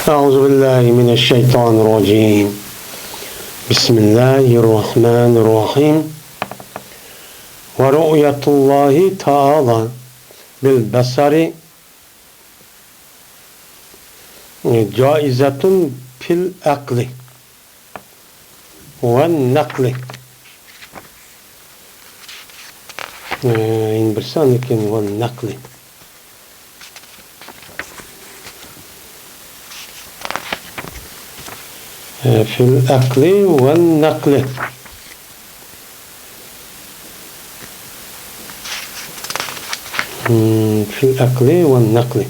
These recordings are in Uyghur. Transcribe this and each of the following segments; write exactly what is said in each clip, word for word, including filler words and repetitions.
أعوذ بالله من الشيطان الرجيم. بسم الله الرحمن الرحيم. ورؤية الله تعالى بالبصر جائزة في العقل والنقل. ئە، يەنە بىرسى، ئاندىن كېيىن والنقل. ئە، في العقل والنقل. في العقل والنقل.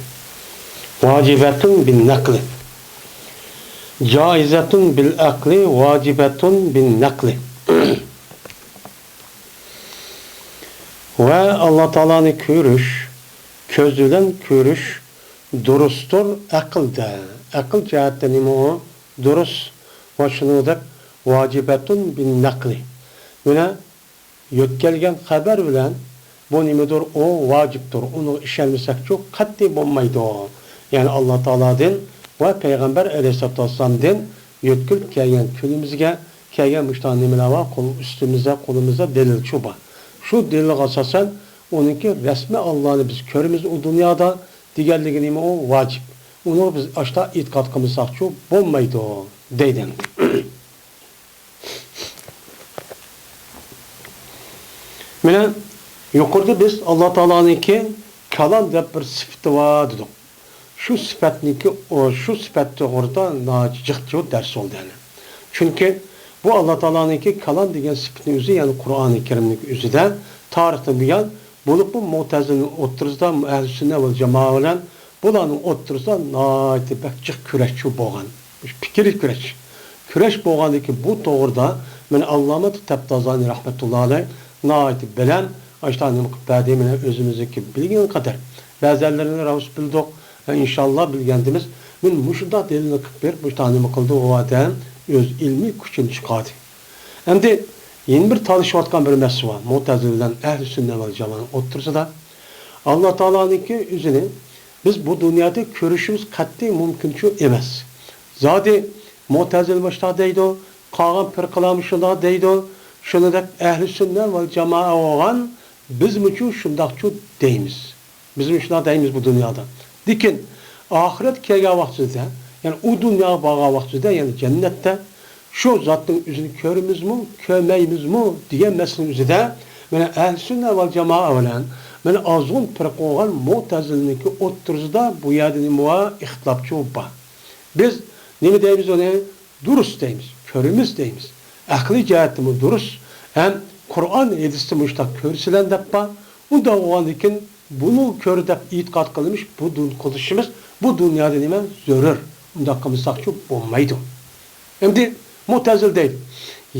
واجبة بالنقل. جائزة بالعقل، واجبة بالنقل. ۋە ئاللا تائالانى كۆرۈش، كۆز بىلەن كۆرۈش دۇرۇستۇر ئەقىلدە. ئەقىل جەھەتتە نېمە ئۇ؟ دۇرۇس. ۋە شۇنىڭدەك واجبەتۇن بىن نەقلى. مانا يۆتكەلگەن خەۋەر بىلەن بۇ نېمىدۇر؟ ئۇ ۋاجىپتۇر. ئۇنىڭغا ئىشەنمىسەكچۇ قەتئىي بولمايدۇ. يەنى ئاللا تائالادىن ۋە پەيغەمبەر ئەلەيھىسسالاتۇ ۋەسسالامدىن يۆتكىلىپ كەلگەن كۈنىمىزگە كەلگەن مۇشۇنداق نېمىلەر بار، قول ئۈستىمىزدە، قولىمىزدا دەلىلچۇ بار. شۇ دەلىلگە ئاساسەن ئۇنىڭكى رەسمىي ئاللانى بىز كۆرىمىز ئۇ دۇنيادا دېگەنلىكى نېمە ئۇ؟ ۋاجىپ. ئۇنىڭغا بىز ئاشتا ئېتىقاد قىلمىساقچۇ بولمايدۇ دەيدۇ. مانا يۇقىرىدا بىز ئاللا تائالانىڭكى كالام دەپ بىر سۈپىتى بار دېدۇق. شۇ سۈپەتنىڭكى، ئۇ، شۇ سۈپەت توغرىدا ناھايىتى جىق جىق دەرس بولدى يەنە. چۈنكى بۇ ئاللا تائالانىڭكى كالام دېگەن سۈپىتىنىڭ ئۆزى، يەنى قۇرئانى كەرىمنىڭكى ئۆزىدە تارىختىن بۇيان بولۇپمۇ مۇئتەزىلىنىڭ ئوتتۇرىسىدا ئەھلى سۈننە ۋەل جامائە بىلەن بۇلارنىڭ ئوتتۇرىسىدا ناھايىتى بەك جىق كۈرەشچۇ بولغان. پىكىر كۈرەش. كۈرەش بولغاندىكىن بۇ توغرىدا مانا ئاللامە تەپتازانى رەھمەتۇللا ئەلەيھ ناھايىتى بىلەن ئاشۇنداق نېمە قىلىپ بەردى. مانا ئۆزىمىزنىڭكى بىلگەن قەدەر بەزەنلىرىنى راۋۇس بىلدۇق. ۋە ئىنشاللا بىلگەندىمىز مانا مۇشۇنداق دەلىلنى قىلىپ بېرىپ مۇشۇنداق نېمە قىلدى ئۇ ئادەم ئۆز ئىلمىي كۈچىنى چىقاردى. ئەمدى يەنە بىر تالىشىۋاتقان بىر مەسىلە بار. مۇئتەزىلە بىلەن ئەھلى سۈننە ۋەل جامائەنىڭ ئوتتۇرىسىدا. ئاللا تائالانىڭكى ئۆزىنى بىز بۇ دۇنيادا كۆرۈشىمىز قەتئىي مۇمكىنچۇ ئەمەس. زادى مۇئتەزىلە مۇشۇنداق دەيدۇ، قالغان پىرقىلارمۇ شۇنداق دەيدۇ. شۇنى دەپ ئەھلى سۈننە ۋەل جامائە بولغان بىزمۇچۇ شۇنداقچۇ دەيمىز. بىزمۇ شۇنداق دەيمىز بۇ دۇنيادا. لېكىن ئاخىرەتكە كەلگەن ۋاقتىمىزدا، يەنى ئۇ دۇنياغا بارغان ۋاقتىمىزدا، يەنى جەننەتتە شۇ زاتنىڭ ئۆزىنى كۆرىمىزمۇ، كۆرمەيمىزمۇ دېگەن مەسىلىنىڭ ئۆزىدە مانا ئەھلى سۈننە ۋەل جامائە بىلەن مانا ئازغۇن پىرقە بولغان مۇئتەزىلىنىڭكى ئوتتۇرىسىدا بۇ يەردە نېمە بار؟ ئىختىلاپچۇ بار. بىز نېمە دەيمىز ئۇنى؟ دۇرۇس دەيمىز، كۆرىمىز دەيمىز. ئەقلىي جەھەتتىمۇ دۇرۇس، ھەم قۇرئان، ھەدىستىمۇ مۇشۇنداق كۆرسىلەن دەپ بار. ئۇنداق بولغاندىكىن بۇنى كۆر دەپ ئېتىقاد قىلمىش، بۇ دۇن-، قىلىشىمىز بۇ دۇنيادا نېمە زۆرۈر. ئۇنداق قىلمىساقچۇ بولمايدۇ. ئەمدى مۇتەزىل دەيدۇ،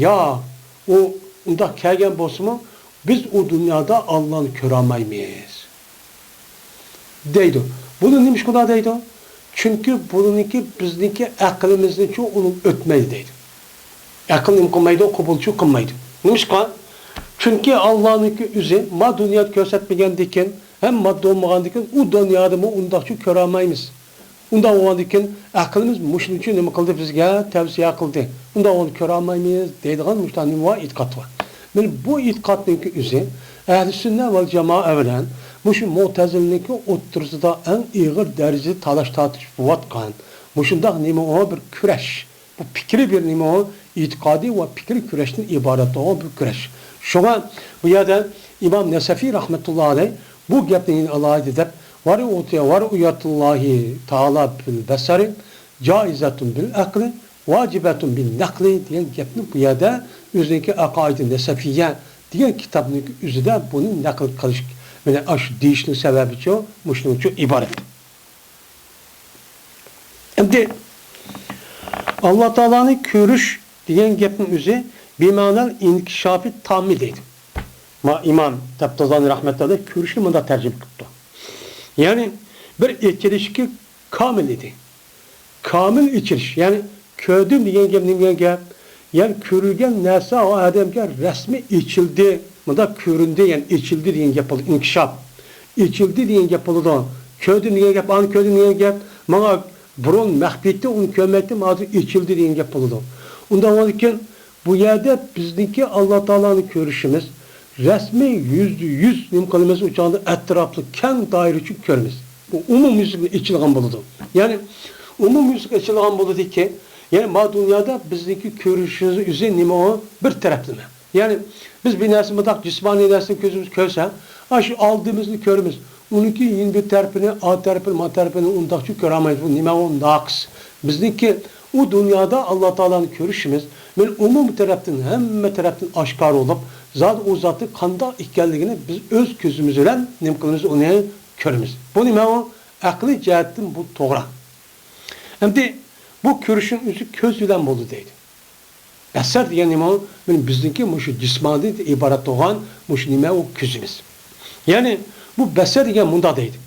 يا، ئۇ ئۇنداق كەلگەن بولسىمۇ، بىز ئۇ دۇنيادا ئاللانى كۆرەلمەيمىز. دەيدۇ. بۇنى نېمىشقا ئۇنداق دەيدۇ؟ چۈنكى بۇنىڭكى بىزنىڭكى ئەقلىمىزنىچۇ ئۇنىڭ ئۆتمەيدۇ دەيدۇ. ئەقىل نېمە قىلمايدۇ؟ قوبۇلچۇ قىلمايدۇ. نېمىشقا؟ چۈنكى ئاللانىڭكى ئۆزى ما دۇنيادا كۆرسەتمىگەندىكىن، ھەم ماددا بولمىغاندىكىن ئۇ دۇنيادىمۇ ئۇنداقچۇ كۆرەلمەيمىز. ئۇنداق بولغاندىكىن ئەقلىمىز مۇشۇنىڭ ئۈچۈن نېمە قىلدى؟ بىزگە تەۋسىيە قىلدى. ئۇنداق بولغاندا كۆرەلمەيمىز دەيدىغان مۇشۇنداق نېمە بار؟ ئېتىقاد بار. مانا بۇ ئېتىقادنىڭكى ئۆزى ئەھلى سۈننە ۋەل جامائە بىلەن مۇشۇ مۇئتەزىلىنىڭكى ئوتتۇرىسىدا ئەڭ ئېغىر دەرىجىدە تالاش-تارتىش بولۇۋاتقان مۇشۇنداق نېمە ئۇ بىر كۈرەش. بۇ پىكرىي بىر نېمە ئۇ؟ ئېتىقادىي ۋە پىكرىي كۈرەشتىن ئىبارەت بولغان بىر كۈرەش. شۇڭا بۇ يەردە ئىمام نەسەفى رەھمەتۇللا ئەلەيھ بۇ گەپنى يەنە ئالاھىدە دەپ، ۋەرۇئية، ورؤية الله تعالى بالبصر جائزة بالعقل واجبة بالنقل دېگەن گەپنى بۇ يەردە ئۆزىنىڭكى ئەقائىدى نەسەفىيە دېگەن كىتابنىڭ ئۆزىدە بۇنى نەقىل قىلىش، مانا ئاشۇ دېيىشنىڭ سەۋەبىچۇ مۇشۇنىڭچۇ ئىبارەت. ئەمدى ئاللا تائالانى كۆرۈش دېگەن گەپنىڭ ئۆزى بىمەنەل ئىنكىشافى تامى دەيدۇ. ما ئىمام تەپتازانى رەھمەتۇللا ئەلەيھ كۆرۈشنى مۇنداق تەرجىمە قىپتۇ. يەنى بىر ئېچىلىشكى كامىل ئىدى. كامىل ئېچىلىش، يەنى كۆردۈم دېگەن گەپ نېمە دېگەن گەپ؟ يەنى كۆرۈلگەن نەرسە ئۇ ئادەمگە رەسمىي ئېچىلدى، مۇنداق كۆرۈندى، يەنى ئېچىلدى دېگەن گەپ بولىدۇ، ئىنكىشاپ. ئېچىلدى دېگەن گەپ بولىدۇ. كۆردۈم دېگەن گەپ، ئانى كۆردۈم دېگەن گەپ، ماڭا بۇرۇن مەخپىي ئىدى، ئۇنى كۆرمەيتتىم، ھازىر ئېچىلدى دېگەن گەپ بولىدۇ. ئۇنداق بولغاندىكىن، بۇ يەردە بىزنىڭكى ئاللا تائالانى كۆرۈشىمىز، رەسمىي يۈزدە يۈز نېمە قىلىمىز، ئۇ چاغدا ئەتراپلىق كەڭ دائىرە ئۈچۈن كۆرىمىز. بۇ ئومۇميۈزلۈك ئېچىلغان بولىدۇ. يەنى ئومۇميۈزلۈك ئېچىلغان بولىدىكى، يەنى ما دۇنيادا بىزنىڭكى كۆرۈشىمىز ئۆزى نېمە ئۇ؟ بىر تەرەپلىمە. يەنى بىز بىر نەرسە مۇنداق جىسمانىي نەرسىنى كۆزىمىز كۆرسە، ئاشۇ ئالدىمىزنى كۆرىمىز. ئۇنىڭكى يەنە بىر تەرىپىنى، ئارت تەرىپىنى، ما تەرىپىنى ئۇنداقچە كۆرەلمەيمىز. بۇ نېمە ئۇ؟ ناقىس. بىزنىڭكى ئۇ دۇنيادا ئاللا تائالانى كۆرۈشىمىز، مەن ئومۇمىي تەرەپتىن، ھەممە تەرەپتىن ئاشكارا بولۇپ، زادى ئۇ زاتنىڭ قانداق ئىكەنلىكىنى بىز ئۆز كۆزىمىز بىلەن نېمە قىلىمىز، ئۇنى كۆرىمىز. بۇ نېمە ئۇ؟ ئەقلىي جەھەتتىن بۇ توغرا. ئەمدى بۇ كۆرۈشنىڭ ئۆزى كۆز بىلەن بولىدۇ دەيدۇ. بەسەر دېگەن نېمە ئۇ؟ مانا بىزنىڭكى مۇشۇ جىسمانىيدىن ئىبارەت بولغان مۇشۇ نېمە ئۇ؟ كۆزىمىز. يەنى بۇ بەسەر دېگەن مۇنداق دەيدۇ.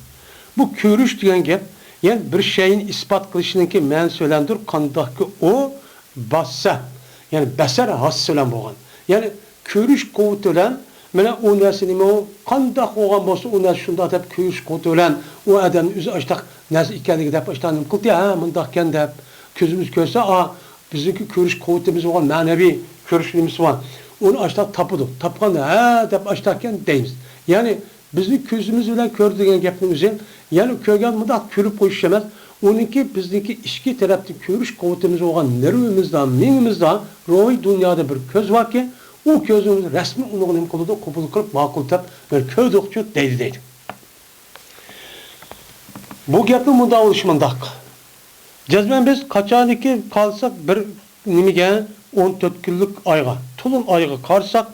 بۇ كۆرۈش دېگەن گەپ، يەنى بىر شەينى ئىسپات قىلىشنىڭكى مەنىسى بىلەندۇر، قانداقكى ئۇ باسسا، يەنى بەسەر ھاسسا بىلەن بولغان. يەنى كۆرۈش قۇۋۋىتى بىلەن مانا ئۇ نەرسە نېمە ئۇ؟ قانداق بولغان بولسا، ئۇ نەرسە شۇنداق دەپ كۆرۈش قۇۋۋىتى بىلەن ئۇ ئادەمنى ئۆزى ئاشتاق نەرسە ئىكەنلىكى دەپ ئاشتاق نېمە قىلدى؟ ھە، مۇنداق ئىكەن دەپ كۆزىمىز كۆرسە، ئا، بىزنىڭكى كۆرۈش قۇۋۋىتىمىز بولغان مەنىۋى كۆرۈش نېمىسى بار. ئۇنى ئاشتاق تاپىدۇ. تاپقاندا، ھە دەپ ئاشتاقكەن دەيمىز. يەنى بىزنى كۆزىمىز بىلەن كۆردى دېگەن گەپنىڭ ئۆزى، يەنى كۆرگەن مۇنداق كۈلۈپ قويۇش ئەمەس. ئۇنىڭكى بىزنىڭكى ئىچكى تەرەپتە كۆرۈش قۇۋۋىتىمىز بولغان نېرۋىمىزدا، مېڭىمىزدا، روھىي دۇنيادا بىر كۆز باركى، ئۇ كۆزىمىز رەسمىي ئۇنىڭغا نېمە قىلىدۇ؟ قوبۇل قىلىپ، ماقۇل دەپ، بىر كۆردۇقچۇ دەيدۇ، دەيدۇ. بۇ گەپنىڭ مۇنداق بولۇشى مۇنداق. جەزمەن بىز قاچانكى قارىساق بىر نېمىگە، ئون تۆت كۈنلۈك ئايغا، تولۇن ئايغا قارىساق،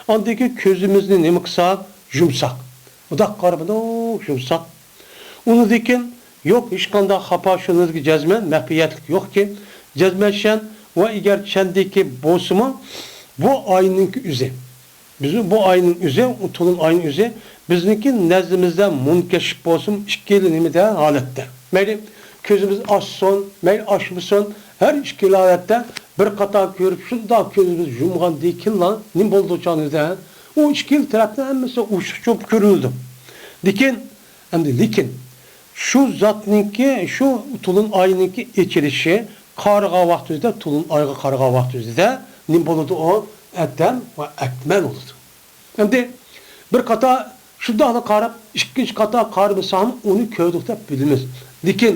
ئاندىن كېيىن كۆزىمىزنى نېمە قىلساق، يۇمساق. مۇنداق قارىمىدۇق، يۇمساق. ئۇنىڭدىن كېيىن يوق ھېچقانداق خاپا شۇنىڭدىكى جەزمەن مەخپىيەتلىك يوقكى، جەزمەن شەن ۋە ئەگەر چەندىكى بولسىمۇ، بۇ ئاينىڭكى ئۆزى. بىزنىڭ بۇ ئاينىڭ ئۆزى، ئۇ تولۇن ئاينىڭ ئۆزى بىزنىڭكى نەزىرىمىزدە مۇنكەشىپ بولسۇن، ئىككىلا نېمىدە ھالەتتە. مەيلى كۆزىمىز ئاچسۇن، مەيلى ئاچمىسۇن، ھەر ئىككىلا ھالەتتە بىر قاتار كۆرۈپ، شۇنداق كۆزىمىز يۇمغاندىن كېيىنلا نېمە بولىدۇ چاغىمىزدا؟ ئۇ ئىككىلا تەرەپنىڭ ھەممىسى ئوخشاش بولۇپ كۆرۈنىدۇ. لېكىن، ئەمدى لېكىن، شۇ زاتنىڭكى، شۇ تولۇن ئاينىڭكى ئېچىلىشى قارىغان ۋاقتىمىزدا، تولۇن ئايغا قارىغان ۋاقتىمىزدا نېمە بولىدۇ ئۇ؟ ئەتەم ۋە ئەكمەل بولىدۇ. ئەمدى بىر قاتار شۇنداقلا قاراپ، ئىككىنچى قاتار قارىمىساقمۇ ئۇنى كۆردۇق دەپ بىلىمىز. لېكىن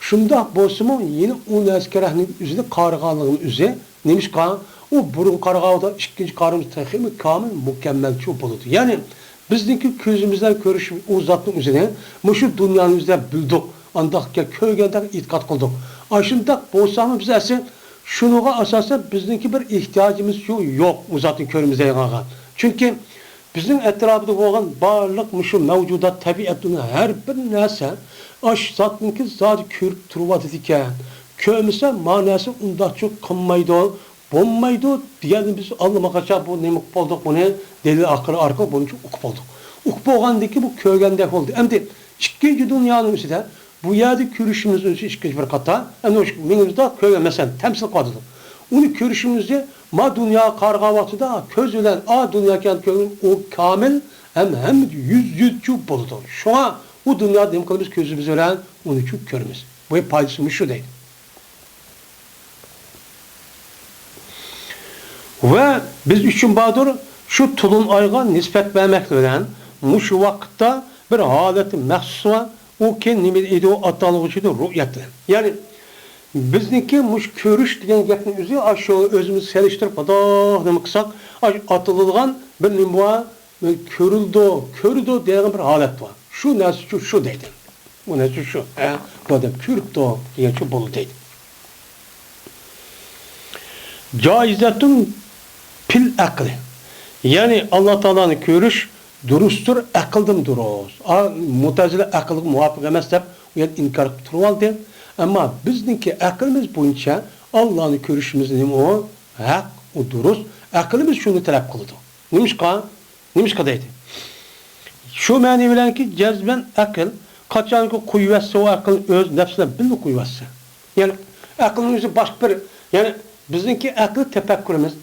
شۇنداق بولسىمۇ يەنە ئۇ نەرسە كېرەكنىڭ ئۆزىنى قارىغانلىقىنىڭ ئۆزى نېمىشقا؟ ئۇ بۇرۇن قارىغان ۋاقىتتا ئىككىنچى قارىمىز تېخىمۇ كامىل، مۇكەممەلچۇ بولىدۇ. يەنى بىزنىڭكى كۆزىمىز بىلەن كۆرۈش ئۇ زاتنىڭ ئۆزىنى مۇشۇ دۇنيانىڭ ئۆزىدە بىلدۇق، ئانداقكە كۆرگەندەك ئېتىقاد قىلدۇق. ئاشۇنداق بولساقمۇ بىز ئەسلى شۇنىڭغا ئاساسەن بىزنىڭكى بىر ئېھتىياجىمىز يو-، يوق ئۇ زاتنى كۆرىمىز دەيدىغانغا. چۈنكى بىزنىڭ ئەتراپىدا بولغان بارلىق مۇشۇ مەۋجۇدات، تەبىئەتتىن ھەر بىر نەرسە ئاشۇ زاتنىڭكى زادى كۆرۈپ تۇرۇۋاتىدىكەن. كۆرمىسە ما نەرسە ئۇنداقچۇ قىلمايدۇ، بولمايدۇ دېگەننى بىز ئاللىماقاچان بۇ نېمە قىلىپ بولدۇق، بۇنى دەلىل ئارقىلىق، ئارقىلىق بۇنىڭچە ئۇقۇپ بولدۇق. ئۇقۇپ بولغاندىن كېيىن بۇ كۆرگەندەك بولدى. ئەمدى ئىككىنچى دۇنيانىڭ ئىچىدە بۇ يەردە كۆرۈشىمىز ئۈچۈن ئىككىنچى بىر قاتار، ئەنە شۇ مېڭىمىزدا كۆرگەن، مەسىلەن، تەمسىل قىلىۋاتىدۇ. ئۇنى كۆرۈشىمىزنى ما دۇنياغا قارىغان ۋاقتىدا كۆز بىلەن، ئا دۇنيا ئىكەن كۆرگەن، ئۇ كامىل ھەم ھەممىدە يۈز يۈزچە بولىدۇ. شۇڭا ئۇ دۇنيادا نېمە قىلىمىز؟ كۆزىمىز بىلەن ئۇنى چۈ-، كۆرىمىز. بۇ پايدىسى مۇشۇ دەيدۇ. ۋە بىز ئۈچۈن باردۇر، شۇ تولۇن ئايغا نىسبەت بەرمەكلىك بىلەن مۇشۇ ۋاقىتتا بىر ھالەتتە مەخسۇس بار، ئۇ كېيىن نېمە ئىدى ئۇ؟ ئاتالغۇچىدۇر، رۇئيەت دېگەن. يەنى بىزنىڭكى مۇشۇ كۆرۈش دېگەن گەپنى ئۆزى، ئاشۇ ئۆزىمىز سېلىشتۇرۇپ، مۇنداق نېمە قىلساق، ئاشۇ ئاتىلىدىغان بىر نېمە بار، كۆرۈلىدۇ، كۆرىدۇ دېگەن بىر ھالەت بار. شۇ نەرسە شۇ، شۇ دەيدۇ. ئۇ نەرسە شۇ، ھە، بۇ ئادەم كۆرۈپتۇ دېگەن شۇ بولىدۇ دەيدۇ. جائىزەتۇن پىل ئەقلى. يەنى ئاللا تائالانى كۆرۈش دۇرۇستۇر، ئەقىلدىن دۇرۇس. ئا، مۇتەزىلە ئەقىلگە مۇۋاپىق ئەمەس دەپ، ئۇ يەردە ئىنكار قىلىپ تۇرۇۋالدى. ئەمما بىزنىڭكى ئەقلىمىز بويىچە ئاللانى كۆرۈشىمىز نېمە ئۇ؟ ھەق، ئۇ دۇرۇس. ئەقلىمىز شۇنى تەلەپ قىلىدۇ. نېمىشقا؟ نېمىشقا دەيدۇ؟ شۇ مەنى بىلەنكى، جەزمەن ئەقىل قاچانكى قويۇۋەتسە، ئۇ ئەقىل ئۆز نەپسى بىلەن بىللە قويۇۋەتسە. يەنى ئەقىلنىڭ ئۆزى باشقا بىر، يەنى بىزنىڭكى ئەقلى تەپەككۇرىمىز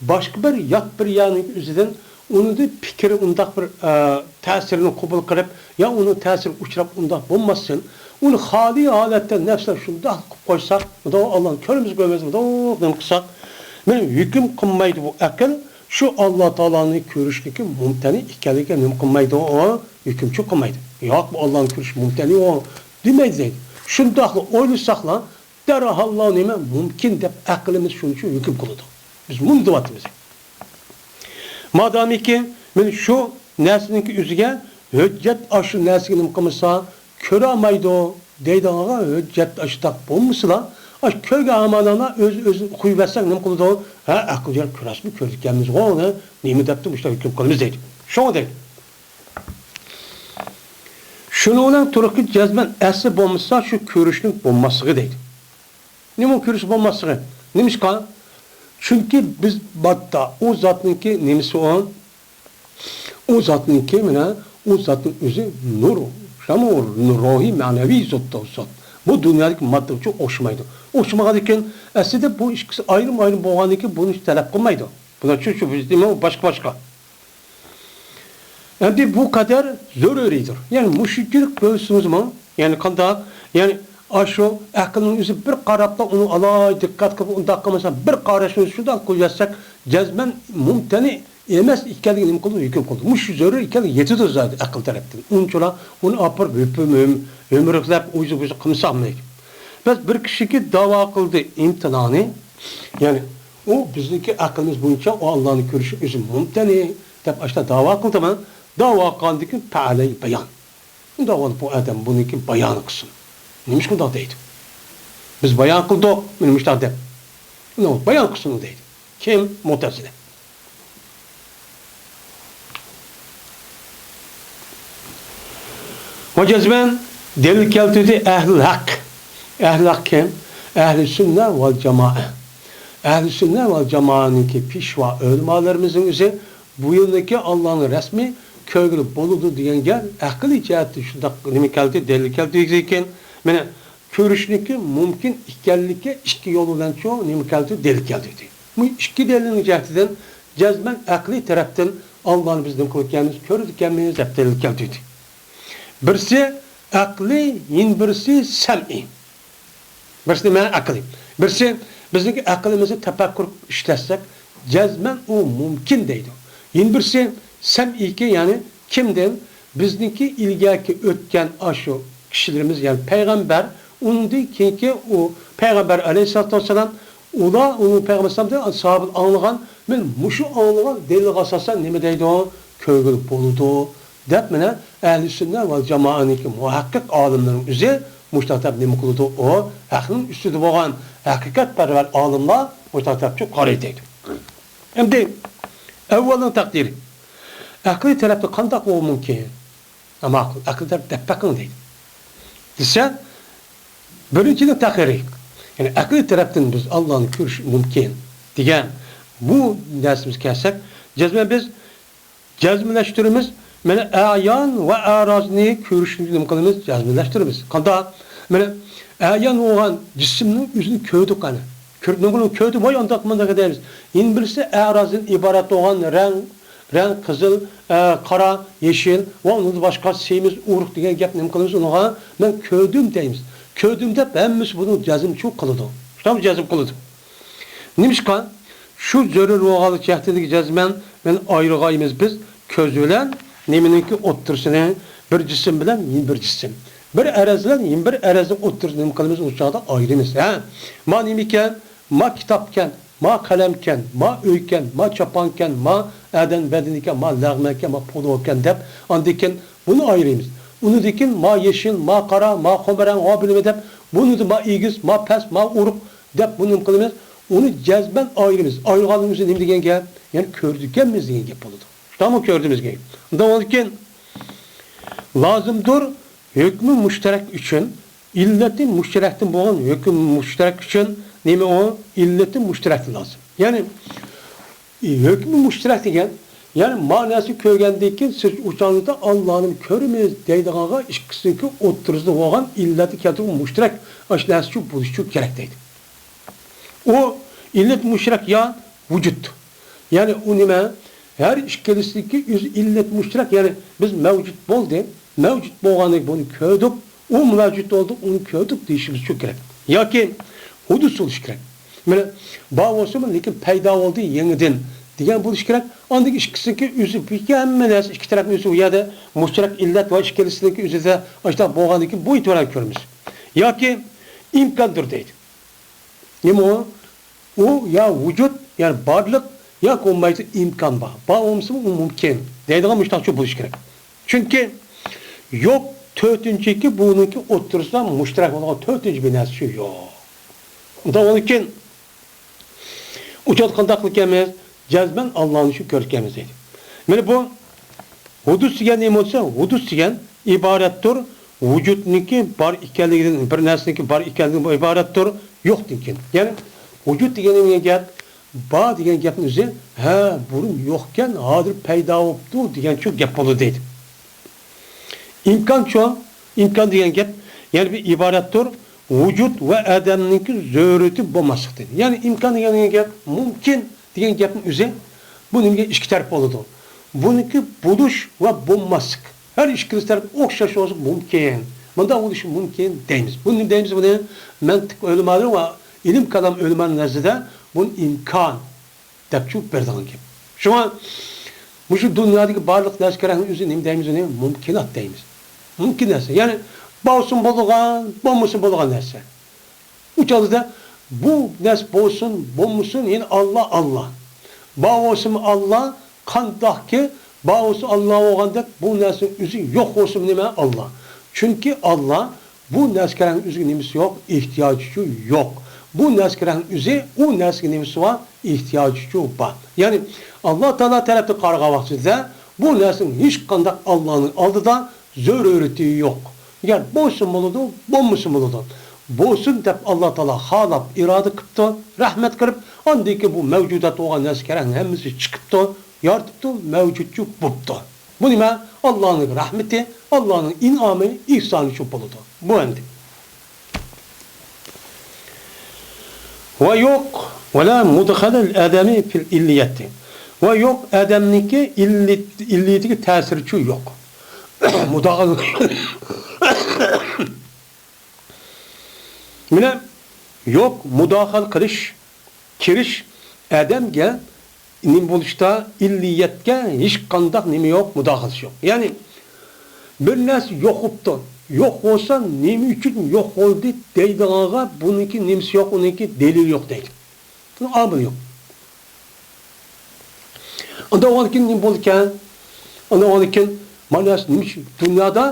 باشقا بىر يات بىر يەرنىڭ ئۆزىدىن ئۇنىڭدىن پىكرى ئۇنداق بىر، ئە، تەسىرنى قوبۇل قىلىپ، يا ئۇنىڭ تەسىرىگە ئۇچراپ ئۇنداق بولماستىن، ئۇنى خالىي ھالەتتە نەپسلەر شۇنداق قىلىپ قويساق، مۇنداق ئاللانى كۆرىمىز، كۆرمەيمىز، مۇنداق نېمە قىلساق، مېنى ھۆكۈم قىلمايدۇ بۇ ئەقىل، شۇ ئاللا تائالانى كۆرۈشنىڭكى مۇمتەنە ئىكەنلىكىگە نېمە قىلمايدۇ ئۇ؟ ھۆكۈمچى قىلمايدۇ. ياق، بۇ ئاللانى كۆرۈش مۇمتەنە ئۇ دېمەيدۇ دەيدۇ. شۇنداقلا ئويلىساقلا، دەرھاللا نېمە مۇمكىن دەپ ئەقلىمىز شۇنىڭ ئۈچۈن ھۆكۈم قىلىدۇ. بىز مۇنى دەۋاتىمىز. مادامىكى، مانا شۇ نەرسىنىڭكى ئۆزىگە ھۆججەت ئاشۇ نەرسىگە نېمە قىلمىسا، كۆرەلمەيدۇ دەيدىغانغا ھۆججەت ئاشۇنداق بولمىسىلا، ئاشۇ كۆرگەن ئاماللارنى ئۆز-ئۆزىنى قويۇۋەتسەك نېمە قىلىدۇ؟ ھە، ئەقىل يار كۆرەسىزمۇ، كۆرىدىكەنمىزغۇ ئۇنى، نېمە دەپتۇ مۇشۇنداق ھۆكۈم قىلىمىز دەيدۇ. شۇڭا دەيدۇ. شۇنىڭ بىلەن تۇرۇقكى جەزمەن ئەسلى بولمىسا شۇ كۆرۈشنىڭ بولماسلىقى دەيدۇ. نېمە كۆرۈش بولماسلىقى؟ نېمىشقا؟ چۈنكى بىز باتتا ئۇ زاتنىڭكى نېمىسى ئۇ؟ ئۇ زاتنىڭكى مانا ئۇ زاتنىڭ ئۆزى نۇر، شۇنداقمۇ؟ روھىي مەنىۋى زاتتا ئۇ زات. بۇ دۇنيادىكى ماددا ئۈچۈن ئوخشىمايدۇ. ئوخشىمىغاندىكىن ئەسلىدە بۇ ئىككىسى ئايرىم-ئايرىم بولغاندىكىن بۇنى ھېچ تەلەپ قىلمايدۇ. بۇلار چۈنكى بىز دېمەك باشقا-باشقا. ئەمدى بۇ قەدەر زۆرۈرىيدۇر. يەنى مۇشۇنچىلىك بۆلسىڭىزمۇ، يەنى قانداق؟ يەنى ئاشۇ ئەقىلنىڭ ئۆزى بىر قاراپلا ئۇنى ئالاي دىققەت قىلىپ ئۇنداق قىلمىسا، بىر قاراشنى شۇنداق قىلىۋەتسەك، جەزمەن مۇمتەنە ئەمەس ئىكەنلىكىنى نېمە قىلىدۇ؟ ھۆكۈم قىلىدۇ. مۇشۇ زۆرۈر ئىكەنلىكى يېتىدۇ زادى ئەقىل تەرەپتىن. ئۇنچىلا ئۇنى ئاپىرىپ ھۆپۈم-ھۆم-، ھۆمۈرۈكلەپ ئۇيزۇ-بۇيزۇ قىلمىساقمۇ. بەس بىر كىشىكى داۋا قىلدى ئىمتىنانى، يەنى ئۇ بىزنىڭكى ئەقلىمىز بويىچە ئۇ ئاللانى كۆرۈشنىڭ ئۆزى مۇمتەنە دەپ ئاشۇنداق داۋا قىلدىمۇ؟ داۋا قىلغاندىن كېيىن پەئەلەي بايان. ئۇنداق بولۇپ بۇ ئادەم بۇنىڭكى بايانى قىلسۇن. نېمىشقا ئۇنداق دەيدۇ؟ بىز بايان قىلدۇق، مانا مۇشۇنداق دەپ. ئۇنى بايان قىلسۇن دەيدۇ. كىم؟ مۇتەزىلە. ۋە جەزمەن دەلىل كەلتۈردى ئەھلۇل ھەق. ئەھلۇل ھەق كىم؟ ئەھلى سۈننە ۋەل جامائە. ئەھلى سۈننە ۋەل جامائەنىڭكى پېشۋا ئۆلىمالىرىمىزنىڭ ئۆزى بۇ يىلدىكى ئاللانى رەسمىي كۆرگىلى بولىدۇ دېگەنگە ئەقلىي جەھەتتىن شۇنداق نېمە كەلتى، دەلىل كەلتى دېگەن. مانا كۆرۈشنىڭكى مۇمكىن ئىكەنلىكى ئىككى يول بىلەن شۇ نېمە كەلتى، دەلىل كەلتى. بۇ ئىككى دەلىلنىڭ جەھىتىدىن جەزمەن ئەقلىي تەرەپتىن ئاللانى بىز نېمە قىلىدىكەنمىز، كۆرىدىكەنمىز دەپ دەلىل كەلتۈردى. بىرسى ئەقلىي، يەنە بىرسى سەمئىي. بىرسى نېمە؟ ئەقلىي. بىرسى بىزنىڭكى ئەقلىمىزنى تەپەككۇر ئىشلەتسەك، جەزمەن ئۇ مۇمكىن دەيدۇ. يەنە بىرسى سەمئىيكى، يەنى كىمدىن؟ بىزنىڭكى ئىلگەركى ئۆتكەن ئاشۇ كىشىلىرىمىز، يەنى پەيغەمبەر، ئۇنىڭدىن كېيىنكى ئۇ پەيغەمبەر ئەلەيھىسسالاتۇ ۋەسسالام، ئۇلار ئۇنىڭ پەيغەمبەر ئەلەيھىسسالامدىن ساھابە ئاڭلىغان، مانا مۇشۇ ئاڭلىغان دەلىلگە ئاساسەن نېمە دەيدۇ؟ كۆرگىلى بولىدۇ دەپ، مانا ئەھلى سۈننە ۋەل جامائەنىڭكى مۇھەققىق ئالىملىرىنىڭ ئۆزى مۇشۇنداق دەپ نېمە قىلىدۇ؟ ئۇ ھەقنىڭ ئۈستىدە بولغان ھەقىقەتپەرۋەر ئالىملار مۇشۇنداق دەپ قارايدۇ دەيدۇ. ئەمدى ئەۋۋەلنىڭ تەقدىرى. ئەقلىي تەرەپتە قانداق بولۇشى مۇمكىن؟ ماقۇل، ئەقىل تەرەپ دەپ بېقىڭ دەيدۇ. دېسە، بىرىنچىدىن تەقدىرى. يەنى ئەقىل تەرەپتىن بىز ئاللانى كۆرۈش مۇمكىن دېگەن بۇ نەرسىمىزگە كەلسەك، جەزمەن بىز جەزملەشتۈرىمىز. مانا ئەيان ۋە ئەرازنى كۆرۈشنى نېمە قىلىمىز؟ جەزملەشتۈرىمىز. قانداق؟ مانا ئەيان بولغان جىسىمنىڭ ئۆزىنى كۆردۇق ئەنە. كۆرۈپ، نېمە قىلىمىز؟ كۆردۈم، ۋاي ئانداق مۇنداق دەيمىز. يەنە بىرسى ئەرازدىن ئىبارەت بولغان رەڭ، رەڭ قىزىل، ئە، قارا، يېشىل ۋە ئۇنىڭدىن باشقا سېمىز، ئورۇق دېگەن گەپ نېمە قىلىمىز ئۇنىڭغا؟ مەن كۆردۈم دەيمىز. كۆردۈم دەپ ھەممىسى بۇنى جەزمچۇ قىلىدۇ. شۇنداقمۇ جەزم قىلىدۇ. نېمىشقا؟ شۇ زۆرۈر بولغانلىق جەھىتىدىكى جەزمەن مەن ئايرىغايمىز بىز كۆز بىلەن نېمىنىڭكى ئوتتۇرىسىنى، بىر جىسىم بىلەن يەنە بىر جىسىم، بىر ئەرەز بىلەن يەنە بىر ئەرەزنىڭ ئوتتۇرىسىنى نېمە قىلىمىز؟ ئۇ چاغدا ئايرىمىز. ھە، ما نېمىكەن؟ ما كىتابكەن، ما قەلەمكەن، ما ئۆيكەن، ما چاپانكەن، ما ئادەم بەدىنىكەن، ما لەغمەنكەن، ما پولۇكەن دەپ، ئاندىن كېيىن بۇنى ئايرىيمىز. ئۇنىڭدىن كېيىن ما يېشىل، ما قارا، ما خۇمرەڭ، ما بىلمە دەپ، بۇنى ما ئېگىز، ما پەس، ما ئورۇق دەپ بۇنى نېمە قىلىمىز؟ ئۇنى جەزمەن ئايرىيمىز. ئايرىغاننىڭ ئۆزى نېمە دېگەن گەپ؟ يەنى كۆردىكەنمىز دېگەن گەپ بولىدۇ. شۇنداقمۇ؟ كۆردىمىز دېگەن. ئۇنداق بولىدىكەن، لازىمدۇر ھۆكمى مۇشتەرەك ئۈچۈن، ئىللىتى مۇشتەرەكتىن بولغان ھۆكمى مۇشتەرەك ئۈچۈن نېمە ئۇ؟ ئىللىتى مۇشتەرەكتىن لازىم. يەنى ھۆكمى مۇشتەرەك دېگەن، يەنى ماناسىنى كۆرگەندىن كېيىن سىز ئۇ چاغدا ئاللانى كۆرىمىز دەيدىغانغا ئىككىسىنىڭكى ئوتتۇرىسىدا بولغان ئىللەتنى كەلتۈرگەن مۇشتەرەك ئاشۇ نەرسە شۇ بولۇشى شۇ كېرەك دەيدۇ. ئۇ ئىللەت مۇشتەرەك يا ۋۇجۇد. يەنى ئۇ نېمە؟ ھەر ئىككىلىسىدىكى ئۆزى ئىللەت مۇشتەرەك، يەنى بىز مەۋجۇت بولدى، مەۋجۇت بولغاندىن بۇنى كۆردۇق، ئۇ مەۋجۇت بولدى، ئۇنى كۆردۇق دېيىشىمىز شۇ كېرەك. ياكى ھۇدۇس بولۇشى كېرەك. مانا، بار بولسىمۇ، لېكىن پەيدا بولدى يېڭىدىن دېگەن بولۇشى كېرەك. ئاندىن ئىككىسىنىڭكى ئۆزى، ھەممە نەرسە ئىككى تەرەپنىڭ ئۆزى، ئۇ يەردە مۇشتەرەك ئىللەت ۋە ئىككىلىسىنىڭكى ئۆزىدە ئاشۇنداق بولغاندىن كېيىن بۇ ئېتىبارەن كۆرىمىز. ياكى ئىمكاندۇر دەيدۇ. نېمە ئۇ؟ ئۇ يا ۋۇجۇد، يەنى بارلىق، ياكى بولمايدۇ ئىمكان بار. بار بولمىسىمۇ ئۇ مۇمكىن دەيدىغان مۇشۇنداقچە بولۇشى كېرەك. چۈنكى يوق تۆتىنچىكى بۇنىڭكى ئوتتۇرىسىدا مۇشتەرەك بولغان تۆتىنچى بىر نەرسە شۇ يوق. ئۇنداق بولغاندىكىن، ئۇچۇر قانداق قىلىمىز؟ جەزمەن ئاللانى شۇ كۆركەمىز دەيدۇ. مانا بۇ ھۇدۇس دېگەن نېمە بولسا، ھۇدۇس دېگەن ئىبارەتتۇر، ۋۇجۇدنىڭكى بار ئىكەنلىكىدىن، بىر نەرسىنىڭكى بار ئىكەنلىكىدىن ئىبارەتتۇر، يوقتىن كېيىن. يەنى ۋۇجۇد دېگەن نېمە گەپ؟ بار دېگەن گەپنىڭ ئۆزى، ھە، بۇرۇن يوقكەن، ھازىر پەيدا بوپتۇ دېگەن شۇ گەپ بولىدۇ دەيدۇ. ئىمكانچۇ؟ ئىمكان دېگەن گەپ، يەنى بىر ئىبارەتتۇر، ۋۇجۇد ۋە ئەدەمنىڭكى زۆرۈرىيىتى بولماسلىقتىن. يەنى ئىمكان دېگەن گەپ، مۇمكىن دېگەن گەپنىڭ ئۆزى، بۇ نېمىگە ئىككى تەرەپ بولىدۇ. بۇنىڭكى بولۇش ۋە بولماسلىق. ھەر ئىككىلىسى تەرەپ ئوخشاش بولسا مۇمكىن. مۇنداق بولۇشى مۇمكىن دەيمىز. بۇنى نېمە دەيمىز بۇنى؟ مەنتىق ئۆلىمالىرى ۋە ئىلىم كالام ئۆلىمالىرى نەزىرىدە بۇنى ئىمكان دەپ چۈشۈپ بېرىدىغان گەپ. شۇڭا مۇشۇ دۇنيادىكى بارلىق نەرسە كېرەكنىڭ ئۆزى نېمە دەيمىز ئۇنى؟ مۇمكىنات دەيمىز. مۇمكىن نەرسە. يەنى بولسىمۇ بولىدىغان، بولمىسىمۇ بولىدىغان نەرسە. ئۇ چاغدا بۇ نەرسە بولسۇن، بولمىسۇن، يەنى ئاللا، ئاللا. بار بولسىمۇ ئاللا، قانداقكى بار بولسا ئاللا بولغاندەك، بۇ نەرسىنىڭ ئۆزى يوق بولسىمۇ نېمە؟ ئاللا. چۈنكى ئاللا بۇ نەرسە كېرەكنىڭ ئۆزىگە نېمىسى يوق؟ ئېھتىياجىچۇ يوق. بۇ نەرسە كېرەكنىڭ ئۆزى، ئۇ نەرسىگە نېمىسى بار؟ ئېھتىياجىچۇ بار. يەنى ئاللا تائالا تەرەپتىن قارىغان ۋاقتىدا بۇ نەرسىنىڭ ھېچقانداق ئاللانىڭ ئالدىدا زۆرۈرىيىتى يوق. يەنى بولسىمۇ بولىدۇ، بولمىسىمۇ بولىدۇ. بولسۇن دەپ ئاللا تائالا خالاپ، ئىرادە قىپتۇ، رەھمەت قىلىپ، ئاندىن كېيىن بۇ مەۋجۇدات بولغان نەرسە كېرەكنىڭ ھەممىسى چىقىپتۇ، يارىتىپتۇ، مەۋجۇتچۇ بوپتۇ. بۇ نېمە؟ ئاللانىڭ رەھمىتى، ئاللانىڭ ئىنئامى، ئېھسانى شۇ بولىدۇ. بۇ ئەمدى. ۋە يوق، ۋە لا مۇدخەلەل ئادەمى فىل ئىللىيەتى. ۋە يوق، ئادەمنىڭكى ئىللىت-، ئىللىيىتىگە تەسىرىچۇ يوق. مۇداخىلە، مانا يوق، مۇداخىلە قىلىش، كىرىش ئادەمگە نېمە بولۇشتا، ئىللىيەتكە ھېچقانداق نېمە يوق، مۇداخىلىسى يوق. يەنى بىر نەرسە يوق بوپتۇ. يوق بولسا، نېمە ئۈچۈن يوق بولدى دەيدىغانغا بۇنىڭكى نېمىسى يوق، ئۇنىڭكى دەلىلى يوق دەيدۇ. بۇنىڭ ئامىلى يوق. ئۇنداق بولغاندىكىن نېمە بولىدىكەن؟ ئۇنداق بولغاندىكىن مانا نەرسە نېمە ئۈچۈن دۇنيادا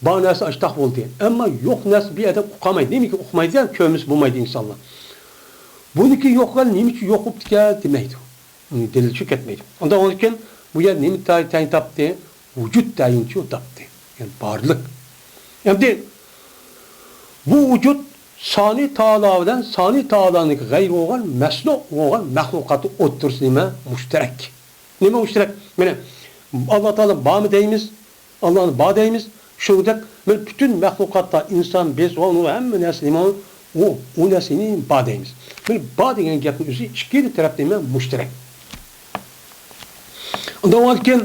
بار نەرسە ئاشتاق بولدى. ئەمما يوق نەرسە بىر ئادەم ئۇقالمايدۇ. نېمىگە ئۇقمايدۇ؟ كۆرمىسە بولمايدۇ ئىنسانلار. بۇنىڭكى يوقلار نېمە ئۈچۈن يوق بوپتىكەن دېمەيدۇ. ئۇنى دەلىلچۇ كەتمەيدۇ. ئۇنداق بولغاندىكىن بۇ يەر نېمە تەيىن تاپتى؟ ۋۇجۇد تەيىنچۇ تاپتى. يەنى بارلىق. ئەمدى بۇ ۋۇجۇد سانى تائالا بىلەن سانى تائالانىڭ غەيرى بولغان مەسلۇق بولغان مەخلۇقاتنىڭ ئوتتۇرىسى نېمە؟ مۇشتەرەك. نېمە مۇشتەرەك؟ مانا، ئاللا تائالا بارمۇ دەيمىز، ئاللانى بار دەيمىز. شۇنىڭدەك مانا پۈتۈن مەخلۇقاتتا ئىنسان، بىز ۋە ئۇنىڭ ھەممە نەرسە نېمە؟ ئۇ، ئۇ نەرسىنى بار دەيمىز. مانا بار دېگەن گەپنىڭ ئۆزى ئىككىلا تەرەپ نېمە؟ مۇشتەرەك. ئۇنداق بولغاندىكىن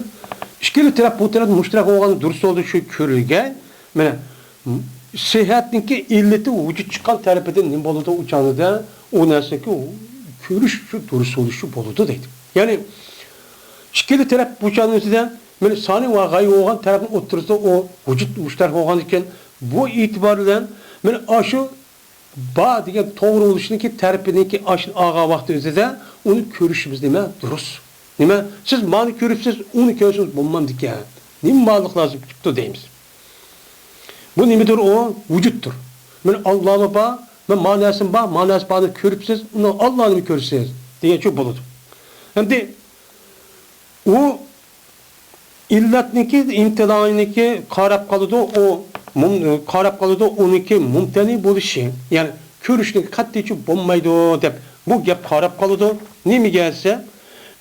ئىككىلا تەرەپ، بۇ تەرەپ مۇشتەرەك بولغانلىقى دۇرۇس بولدى، شۇ كۆرۈلگەي. مانا، سىھەتنىڭكى ئىللىتى ۋۇجۇد چىققان تەرىپىدىن نېمە بولىدۇ؟ ئۇ چاغدا ئۇ نەرسىنىڭكى كۆرۈش شۇ دۇرۇس بولۇشى بولىدۇ دەيدۇ. يەنى ئىككىلا تەرەپ بۇ چاغنىڭ ئۆزىدە مانا سانى ۋە غەيرىي بولغان تەرەپنىڭ ئوتتۇرىسىدا ئۇ ۋۇجۇد مۇشتەرەك بولغاندىكىن، بۇ ئېتىبار بىلەن مانا ئاشۇ بار دېگەن توغرا بولۇشنىڭكى تەرىپىنىڭكى ئاشۇنى ئالغان ۋاقتى ئۆزىدە ئۇنى كۆرۈشىمىز نېمە؟ دۇرۇس. نېمە؟ سىز مانى كۆرۈپسىز، ئۇنى كۆرسىڭىز بولمامدىكەن. نېمە مانىلىق لازىم چىقىپتۇ دەيمىز. بۇ نېمىدۇر ئۇ؟ ۋۇجۇدتۇر. مانا ئاللامۇ بار، مانا ما نەرسىمۇ بار، ما نەرسە بارنى كۆرۈپسىز، ئۇنىڭ ئاللانىمۇ كۆرىسىز دېگەنچۇ بولىدۇ. ئەمدى ئۇ ئىللەتنىڭكى، ئىمتىنائىنىڭكى قاراپ قالىدۇ، ئۇ مۇم-، قاراپ قالىدۇ، ئۇنىڭكى مۇمتەنى بولۇشى، يەنى كۆرۈشنىڭكى قەتئىيچە بولمايدۇ دەپ بۇ گەپ قاراپ قالىدۇ. نېمىگە دېسە،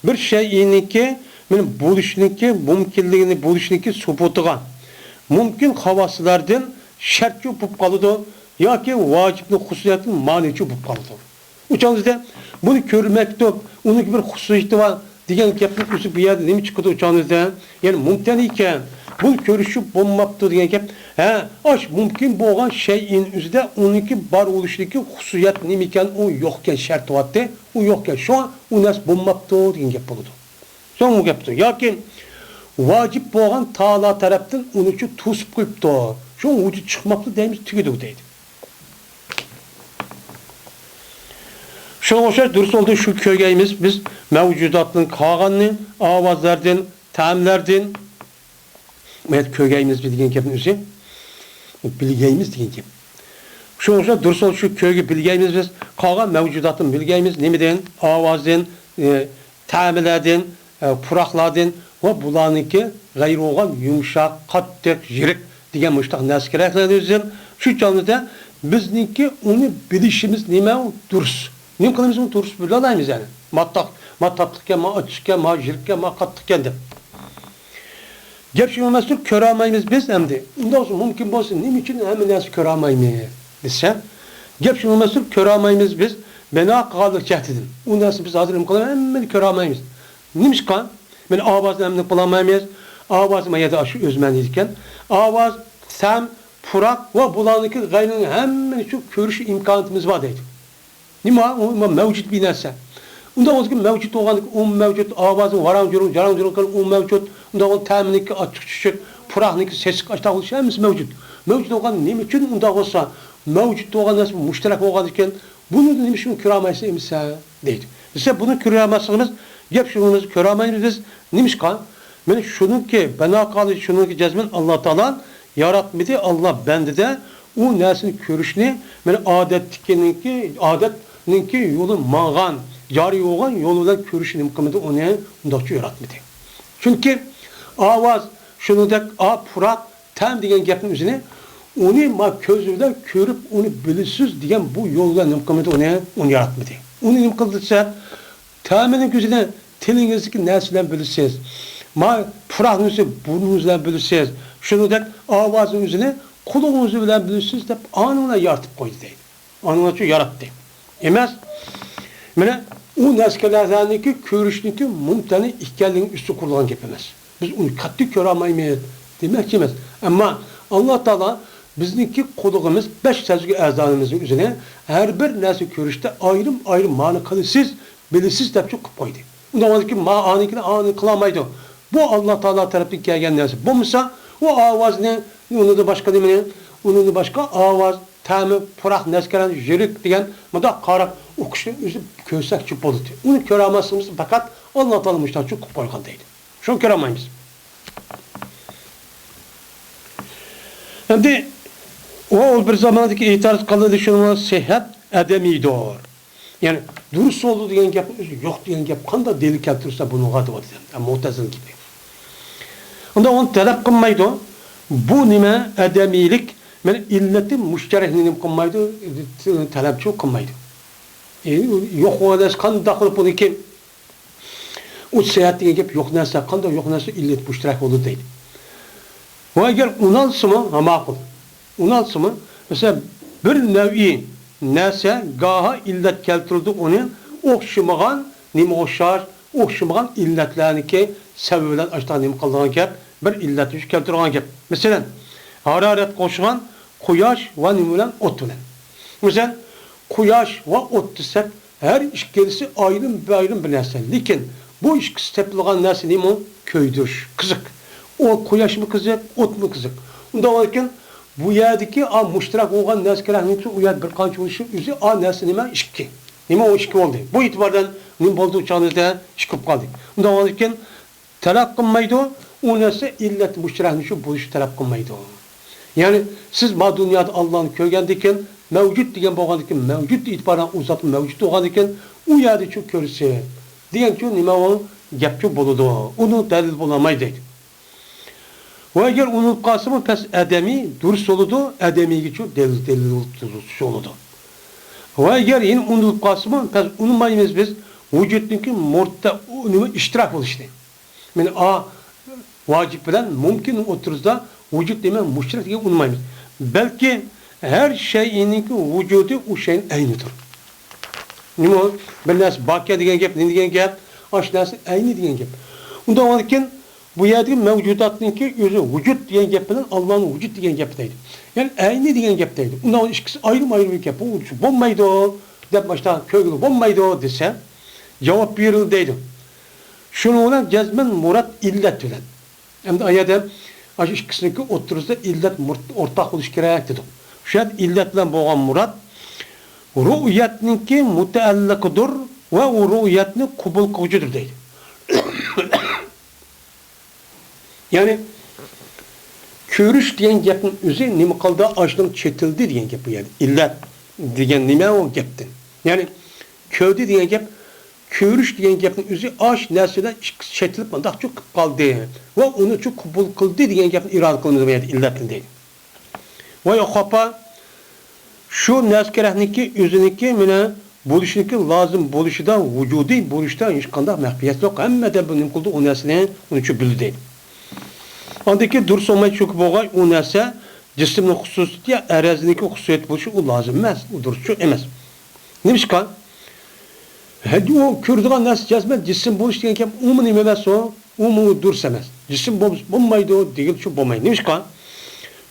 بىر شەيئىنىڭكى، مانا بولۇشنىڭكى مۇمكىنلىكىنى، بولۇشنىڭكى سۇبۇتىغا مۇمكىن خاۋاسلاردىن شەرتچۇ بولۇپ قالىدۇ ياكى ۋاجىپنىڭ خۇسۇسىيەتتىن مانىچۇ بولۇپ قالىدۇ. ئۇ چاغدا بۇنى كۆرمەكتۇ، ئۇنىڭ بىر خۇسۇسىيىتى بار دېگەن گەپنىڭ ئۆزى بۇ يەردە نېمە چىقىدۇ ئۇ چاغدا؟ يەنى مۇمتەن ئىكەن، بۇنى كۆرۈشۈپ بولماپتۇ دېگەن گەپ. ھە، ئاش مۇمكىن بولغان شەيئىنىڭ ئۆزىدە ئۇنىڭكى بار بولۇشىدىكى خۇسۇسىيەت نېمىكەن، ئۇ يوقكەن، شەرت بولاتتى، ئۇ يوقكەن، شۇڭا ئۇ نەرسە بولماپتۇ دېگەن گەپ بولىدۇ. شۇڭا بۇ گەپتۇر. ياكى ۋاجىپ بولغان تائالا تەرەپتىن ئۇنى توسۇپ قويۇپتۇ. شۇڭا ۋۇجۇد چىقماپتۇ دەيمىز، تۈگىدۇ دەيدۇ. شۇنىڭغا ئوخشاش دۇرۇس بولدى، شۇ كۆرگەيمىز بىز مەۋجۇداتتىن قالغاننى، ئاۋازلاردىن، تەملەردىن، بۇ يەردە كۆرگەيمىز دېگەن گەپنىڭ ئۆزى بىلگەيمىز دېگەن گەپ. شۇنىڭغا ئوخشاش دۇرۇس بولدى، شۇ كۆرگە بىلگەيمىز بىز، قالغان مەۋجۇداتتىن بىلگەيمىز، نېمىدىن؟ ئاۋازدىن، ئى، تەملەردىن، ئە، پۇراقلاردىن ۋە بۇلارنىڭكى غەيرىي بولغان يۇمشاق، قاتتىق، يىرىك دېگەن مۇشۇنداق نەرسە كېرەكلەردىن شۇ چاغدا بىزنىڭكى ئۇنى بىلىشىمىز نېمە ئۇ دۇرۇس. نېمە قىلىمىز ئۇنى دۇرۇس بىلەلەيمىز يەنى. ما تاتلىقكەن، ما ئاچچىقكەن، ما يىرىككەن، ما قاتتىقكەن دەپ. گەپ شۇ ئەمەستۇر، كۆرەلمەيمىز بىز ئەمدى. ئۇنداق بولسا مۇمكىن بولسا نېمە ئۈچۈن ھەممە نەرسە كۆرەلمەيمىز دېسە، گەپ شۇ ئەمەستۇر، كۆرەلمەيمىز بىز بىنا قىلغانلىق جەھىتىدىن. ئۇ نەرسە بىز ھازىر نېمە قىلىمىز؟ ھەممىنى كۆرەلمەيمىز. نېمىشقا؟ مانا ئاۋازنى ھەممىنى قىلالمايمىز. ئاۋاز ما يەردە شۇ ئۆز مەنىدىكەن. ئاۋاز، سەم، پۇراق ۋە بۇلارنىڭكى غەيرىنىڭ ھەممىنى شۇ كۆرۈش ئىمكانىيىتىمىز بار دەيدۇ. نېمە؟ ئۇ مەۋجۇت بىر نەرسە. ئۇنداق بولسا مەۋجۇت بولغاندىكىن ئۇ مەۋجۇت، ئاۋازنىڭ ۋاراڭ-جۇرۇڭ، جاراڭ-جۇرۇڭ قىلىپ ئۇ مەۋجۇت. ئۇنداق بولغان تەمىنىڭكى ئاچچىق چۈچۈك، پۇراقنىڭكى سېسىق، ئاشتاق بولۇش ھەممىسى مەۋجۇت. مەۋجۇت بولغان نېمە ئۈچۈن ئۇنداق بولسا؟ مەۋجۇت بولغان نەرسە مۇشتەرەك بولغاندىكىن بۇنى نېمە ئۈچۈن كۆرەلمەيسەن ئەمىسە؟ دەيدۇ. دېسە، بۇنى كۆرەلمەسلىكىمىز، گەپ شۇنىڭىمىز كۆرەلمەيمىز بىز. نېمىشقا؟ مانا شۇنىڭكى بىنا قىلىش، شۇنىڭكى جەزمەن ئاللا تائالا ياراتمىدى، ئاللا بەندىدە ئۇ نەرسىنى كۆرۈشنى، مانا ئادەتتىكىنىڭكى، ئادەتنىڭكى يولى ماڭغان، جارى بولغان يولى بىلەن كۆرۈشنى نېمە قىلمىدى، ئۇنى ئۇنداقچە ياراتمىدى. چۈنكى ئاۋاز، شۇنىڭدەك ئا پۇراق، تەم دېگەن گەپنىڭ ئۆزىنى ئۇنى ما كۆز بىلەن كۆرۈپ، ئۇنى بىلىسىز دېگەن بۇ يول بىلەن نېمە قىلمىدى، ئۇنى، ئۇنى ياراتمىدى. ئۇنى نېمە قىلدى دېسە، تەمىنىڭ ئۆزىنى تىلىڭىزدىكى نەرسە بىلەن بىلىسىز. ما پۇراقنىڭ ئۆزى بۇرنىڭىز بىلەن بىلىسىز. شۇنىڭدەك ئاۋازنىڭ ئۆزىنى قۇلىقىڭىز بىلەن بىلىسىز دەپ ئانىڭ بىلەن يارىتىپ قويدى دەيدۇ. ئانىڭ ئۈچۈن ياراتتى. ئەمەس، مانا ئۇ نەرسىلەرنىڭكى كۆرۈشنىڭكى مۇمتەنە ئىكەنلىكىنىڭ ئۈستىگە قۇرۇلغان گەپ ئەمەس. بىز ئۇنى قەتئىي كۆرەلمەيمىز دېمەكچى ئەمەس. ئەمما ئاللا تائالا بىزنىڭكى قۇلىقىمىز، بەش سەزگۈ ئەزالىرىمىزنىڭ ئۆزىنى ھەر بىر نەرسە كۆرۈشتە ئايرىم-ئايرىم مانا قىلىسىز، بىلىسىز دەپچۇ قىلىپ قويدى. ئۇنداق بولغاندىكىن ما ئانىڭكىنى ئانى قىلالمايدۇ. بۇ ئاللا تائالا تەرەپتىن كەلگەن نەرسە. بولمىسا، ئۇ ئاۋازنى، ئۇنىڭدىن باشقا نېمىنى، ئۇنىڭدىن باشقا ئاۋاز، تەمى، پۇراق، نەسكەرەن، يىرىك دېگەن مۇنداق قاراپ ئوقۇشنى ئۆزى كۆرسەكچۇ بولىدۇ. ئۇنى كۆرەلمەسلىكىمىز پەقەت ئاللا تائالا مۇشۇنداقچۇ قىلىپ قويغان دەيدۇ. شۇنى كۆرەلمەيمىز. ئەمدى ئۇ بىر زاماندىكى ئېتىراز قىلىدۇ، شۇنىڭ سىھھەت ئەدەمىيدۇر. يەنى دۇرۇس بولدى دېگەن گەپنىڭ ئۆزى يوق دېگەن گەپ قانداق دەلىل كەلتۈرسە بۇنىڭغا دەۋاتىدۇ. ئە، مۇئتەزىلە گېپى. ئۇندا ئۇنى تەلەپ قىلمايدۇ. بۇ نېمە؟ ئەدەمىيلىك. مانا ئىللىتى مۇشتەرەكنى نېمە قىلمايدۇ؟ تەلەپچۇ قىلمايدۇ. ئە، يوق بولغان نەرسە قانداق قىلىپ بۇنىڭكى ئۇ سىھھەت دېگەن گەپ يوق نەرسە، قانداق يوق نەرسە ئىللەت مۇشتەرەك بولىدۇ دەيدۇ. ۋە ئەگەر ئۇنالسىمۇ، ھە، ماقۇل. ئۇنالسىمۇ، مەسىلەن، بىر نەۋئى نەرسە گاھا ئىللەت كەلتۈرىدۇ، ئۇنى ئوخشىمىغان، نېمە ئوخشاش، ئوخشىمىغان ئىللەتلەرنىڭكى سەۋەبى بىلەن ئاشتاق نېمە قىلىدىغان گەپ، بىر ئىللەت ئۈچۈن كەلتۈرىدىغان گەپ. مەسىلەن، ھارارەتكە ئوخشىغان قۇياش ۋە نېمە بىلەن؟ ئوت بىلەن. مەسىلەن، قۇياش ۋە ئوت دېسەك، ھەر ئىككىلىسى ئايرىم-ئايرىم بىر نەرسە. لېكىن بۇ ئىككىسى تېپىلغان نەرسە نېمە؟ كۆيدۈرۈش، قىزىق. ئۇ قۇياشمۇ قىزىق، ئوتمۇ قىزىق. ئۇنداق بولغاندىكىن، بۇ يەردىكى ئا مۇشتەرەك بولغان نەرسە كېرەك، ئۇ يەردە بىر قانچە بولۇشى ئۆزى ئا نەرسە نېمە؟ ئىككى. نېمە ئۇ ئىككى بولدى؟ بۇ ئېتىبار بىلەن نېمە بولدى ئۇ چاغدا؟ ئىككى بولۇپ قالدى. ئۇنداق بولغاندىكىن، تەلەپ قىلمايدۇ، ئۇ نەرسە ئىللەت مۇشتەرەك نېمە بولۇشى تەلەپ قىلمايدۇ. يەنى سىز ما دۇنيادا ئاللانى كۆرگەندىكىن، مەۋجۇت دېگەن بولغاندىكىن، مەۋجۇت ئېتىبارەن ئۇ زاتمۇ مەۋجۇت بولغاندىكىن، ئۇ يەردىچۇ كۆرسە دېگەنچۇ نېمە ئۇ گەپچۇ بولىدۇ. ئۇنىڭ دەلىل بولالمايدۇ دەيدۇ. ۋە ئەگەر ئۇنىلىپ قالسىمۇ پەس ئەدەمىي دۇرۇس بولىدۇ، ئەدەمىيگىچۇ دەلىل، دەلىل بولۇپ تۇرۇشى بولىدۇ. ۋە ئەگەر يەنە ئۇنىلىپ قالسىمۇ پەس ئۇنىمايمىز بىز، ۋۇجۇدنىڭكى مۇرتتە ئۇ نېمە ئىشتىراك بولۇشىنى. مانا ئا ۋاجىپ بىلەن مۇمكىن ئوتتۇرىسىدا ۋۇجۇد نېمە مۇشتەرەك دېگەن ئۇنىمايمىز. بەلكى ھەر شەيئىنىڭكى ۋۇجۇدى ئۇ شەيئىنىڭ ئەينىدۇر. نېمە ئۇ؟ بىر نەرسە باركەن دېگەن گەپ، نېمە دېگەن گەپ؟ ئاشۇ نەرسە ئەينى دېگەن گەپ. ئۇنداق بولغاندىكىن بۇ يەردىكى مەۋجۇداتنىڭكى ئۆزى ۋۇجۇد دېگەن گەپ بىلەن ئاللانىڭ ۋۇجۇد دېگەن گەپى دەيدۇ. يەنى ئەينى دېگەن گەپ دەيدۇ. ئۇنداق ئىككىسى ئايرىم-ئايرىم گەپ. بۇ بولمايدۇ دەپ ماشۇنداق كۆرگىلى بولمايدۇ دېسە، جاۋاب بېرىلدى دەيدۇ. شۇنىڭ بىلەن جەزمەن مۇراد ئىللەت بىلەن. ئەمدى ئايەدە ئاشۇ ئىككىسىنىڭكى ئوتتۇرىسىدا ئىللەت مۇرت-، ئورتاق بولۇشى كېرەك دېدۇق. شۇ يەردە ئىللەت بىلەن بولغان مۇراد رۇئيەتنىڭكى مۇتەئەللىقىدۇر ۋە ئۇ رۇئيەتنى قوبۇل قىلغۇچىدۇر دەيدۇ. يەنى كۆرۈش دېگەن گەپنىڭ ئۆزى نېمە قىلدى؟ ئاشۇنىڭ چېتىلدى دېگەن گەپ بۇ يەردە. ئىللەت دېگەن نېمە ئۇ گەپتىن؟ يەنى كۆردى دېگەن گەپ، كۆرۈش دېگەن گەپنىڭ ئۆزى ئاش نەرسىدە ئىككىسى چېتىلىپ مۇنداقچۇ قىلىپ قالدى ۋە ئۇنىچۇ قوبۇل قىلدى دېگەن گەپنى ئىرادە قىلىمىز بۇ يەردە ئىللەتنى دەيدۇ. ۋە ياقۇپ ئاپا، شۇ نەسكىرەھنىڭكى ئۆزىنىڭكى مانا بولۇشىنىڭكى لازىم بولۇشىدا، ۋۇجۇدىي بولۇشتا ھېچقانداق مەخپىيەت يوق. ھەممە ئادەم بۇ نېمە قىلدى؟ ئۇ نەرسىنى ئۇنىچۇ بىلدى. ئاندىن كېيىن دۇرۇس بولماي، چۈنكى بولغاي ئۇ نەرسە جىسىمنىڭ خۇسۇسىيىتى يا ئەرەزنىڭكى خۇسۇسىيىتى بولۇشى ئۇ لازىم ئەمەس، ئۇ دۇرۇسچۇ ئەمەس. نېمىشقا؟ ھە، ئۇ كۆرىدىغان نەرسە جەزمەن جىسىم بولۇش دېگەن گەپ ئۇمۇ نېمە ئەمەس ئۇ؟ ئۇمۇ دۇرۇس ئەمەس. جىسىم بولمىسا بولمايدۇ دېگىلىچۇ بولمايدۇ. نېمىشقا؟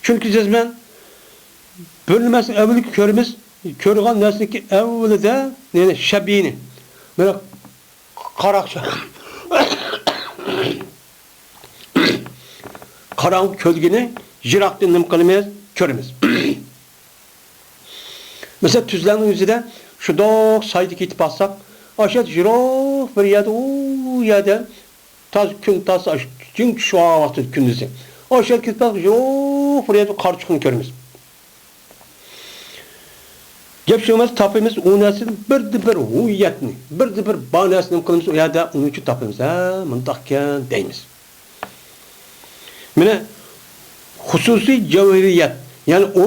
چۈنكى جەزمەن بىر نېمىسىنى ئەۋۋىلى كۆرىمىز، كۆرىدىغان نەرسىنىڭكى ئەۋۋىلىدە، يەنى شەبىھىنى. مانا قاراقچى. قاراڭغۇ كۆرگىنى يىراقتىن نېمە قىلىمىز؟ كۆرىمىز. مەسىلەن، تۈزلەڭنىڭ يۈزىدە شۇنداق سايدا كېتىپ بارساق، ئاشۇ يىراق بىر يەردە، ئۇ يەردە تازا كۈن تازا ئاشۇ جىڭ چۈشۈۋالغان ۋاقتىدا كۈندۈزى. ئاشۇ يەردە كېتىپ بارساق، يىراق بىر يەردە قارىچۇقنى كۆرىمىز. گەپ شۇ ئەمەس، تاپىمىز ئۇ نەرسىدىن بىردە بىر ھۇۋىيەتنى، بىردە بىر بار نەرسىنى نېمە قىلىمىز، ئۇ يەردە ئۇنى ئۈچۈن تاپىمىز. ھە، مۇنداقكەن دەيمىز. مانا خۇسۇسىي جەۋھىرىيەت، يەنى ئۇ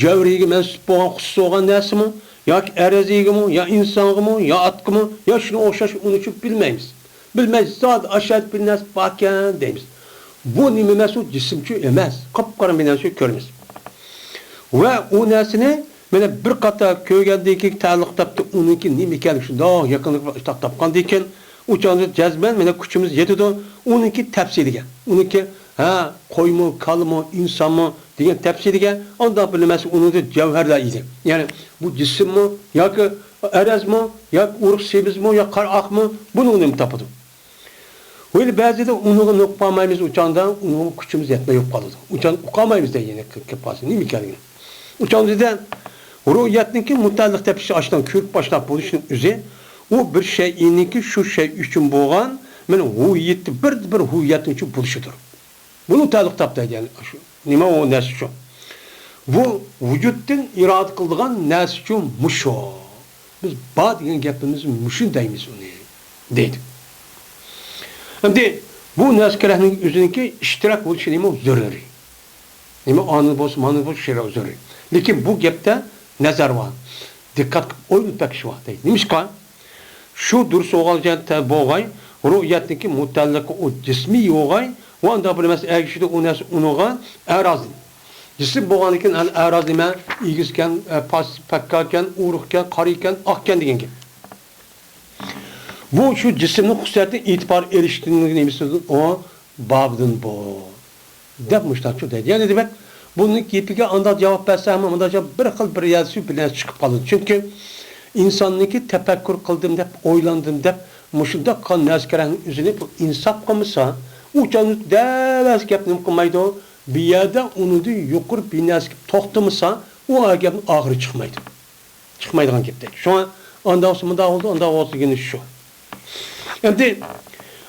جەۋھىرىيگە مەنسۇپ بولغان خۇسۇس بولغان نەرسىمۇ، ياكى ئەرەزىگىمۇ، يا ئىنسانغىمۇ، يا ئاتقىمۇ، يا شۇنىڭغا ئوخشاش، ئۇنى ئۈچۈن بىلمەيمىز. بىلمەي، زادى ئاشۇ يەردە بىر نەرسە باركەن دەيمىز. بۇ نېمە ئەمەس، ئۇ جىسىمچۇ ئەمەس. قاپقارا بىر نەرسە كۆرىمىز. ۋە ئۇ نەرسىنى مانا بىر قاتار كۆرگەندىن كېيىن تەئەللۇق تاپتى، ئۇنىڭكى نېمە ئىكەنلىكى شۇنداق يېقىنلىق بىلەن ئىشتاق تاپقاندىن كېيىن، ئۇ چاغدا جەزمەن مانا كۈچىمىز يېتىدۇ، ئۇنىڭكى تەپسىلىگە. ئۇنىڭكى، ھە، قويمۇ، كالىمۇ، ئىنسانمۇ دېگەن تەپسىلىگە، ئانداق بىر نېمەسى ئۇنىڭدا جەۋھەرلەر ئىدى. يەنى بۇ جىسىممۇ ياكى ئەرەزمۇ ياكى ئۇرۇق سېمىزمۇ يا قارا ئاقمۇ، بۇنىڭ نېمە تاپىدۇ؟ ھېلى بەزىدە ئۇنىڭغا نېمە قىلالمايمىز، ئۇ چاغدا ئۇنىڭغا كۈچىمىز يەتمەي يوق قالىدۇ. ئۇ چاغدا ئۇقالمايمىز دەي يەنە كېلىپ قالسا نېمە ئىكەنلىكىنى. ئۇ چاغدا رۇئيەتنىڭكى مۇتەئەللىق تېپىشى ئاشۇنداق كۆرۈپ باشلاپ بولۇشنىڭ ئۆزى، ئۇ بىر شەيئىنىڭكى شۇ شەي ئۈچۈن بولغان، مانا ھۇۋىيەتتە بىر، بىر ھۇۋىيەتنىڭ ئۈچۈن بولۇشىدۇر. بۇنىڭ تەئەللۇق تاپتى، يەنى شۇ. نېمە ئۇ نەرسە شۇ؟ بۇ ۋۇجۇدتىن ئىرادە قىلىدىغان نەرسىچۇ مۇشۇ. بىز بار دېگەن گەپىمىز مۇشۇ دەيمىز ئۇنى، دەيدۇ. ئەمدى بۇ نەسكىرەھنىڭ ئۆزىنىڭكى ئىشتىراك بولۇشى نېمە زۆرۈرىي. نېمە ئانىل بولسا، مانىل بولسا، شۇ زۆرۈرىي. لېكىن بۇ گەپتە نەزەر بار. دىققەت قىلىپ ئويلىنىپ بېقىش بار، دەيدۇ. نېمىشقا؟ شۇ دۇرۇس بولغان جەھەتتە بولغاي، رۇئيەتنىڭكى مۇتەئەللىقى ئۇ جىسمىي بولغاي، ۋە ئانداق بىر نېمە ئەگىشىدۇ ئۇ نەرسە ئۇنىڭغا ئەرازدىن. جىسىم بولغاندىن كېيىن، ھەل ئەراز نېمە؟ ئېگىزكەن، ئە، پاس-، پەككەكەن، ئورۇقكەن، قارىكەن، ئاقكەن دېگەن گەپ. بۇ شۇ جىسىمنىڭ خۇسۇسىيەتتىن ئېتىبار ئېلىشتىن نېمىسىدىن ئۇ بابىدىن بۇ. دەپ مۇشۇنداقچۇ دەيدۇ. يەنى دېمەك، بۇنىڭ گېپىگە ئانداق جاۋاب بەرسە ھەم مۇنداق جاۋاب بىر خىل بىر يەرسى بىر نەرسە چىقىپ قالىدۇ. چۈنكى ئىنساننىڭكى تەپەككۇر قىلدىم دەپ، ئويلاندىم دەپ، مۇشۇنداق قىلغان نەسكىرەھنىڭ ئۆزىنى بۇ ئىنساپ قىلمىسا، ئۇ چاغدا دەۋەرسە گەپ نېمە قىلمايدۇ؟ بۇ يەردە ئۇنىڭدىن يۇقىرى بىر نەرسە توختىمىسا، ئۇ گەپنىڭ ئاخىرى چىقمايدۇ. چىقمايدىغان گەپتەك. شۇڭا ئانداق بولسا مۇنداق بولدى، ئانداق بولسا دېگىنى شۇ. ئەمدى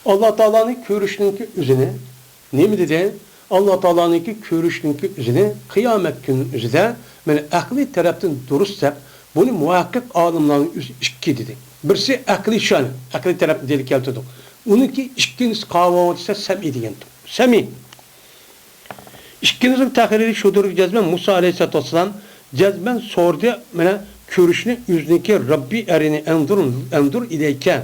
ئاللا تائالانى كۆرۈشنىڭكى ئۆزىنى نېمە دېدى؟ ئاللا تائالانىڭكى كۆرۈشنىڭكى ئۆزىنى قىيامەت كۈنىنىڭ ئۆزىدە مانا ئەقلىي تەرەپتىن دۇرۇس دەپ، بۇنى مۇھەققىق ئالىملارنىڭ ئۆزى ئىككى دېدى. بىرسى ئەقلىي شۇ، ئەقلىي تەرەپنى دېيىلىپ كەلتۈردۇق. ئۇنىڭكى ئىككىنچىسى قاۋاۋ دېسە سەمئىي دېگەن. سەمئىي. ئىككىنچىنىڭ تەھرىرى شۇدۇر جەزمەن مۇسا ئەلەيھىسسالاتۇ ۋەسسالام جەزمەن سورىدى، مانا كۆرۈشنى ئۆزىنىڭكى رەببى ئەرىنى ئەنزۇر، ئەنزۇر ئىلەيكە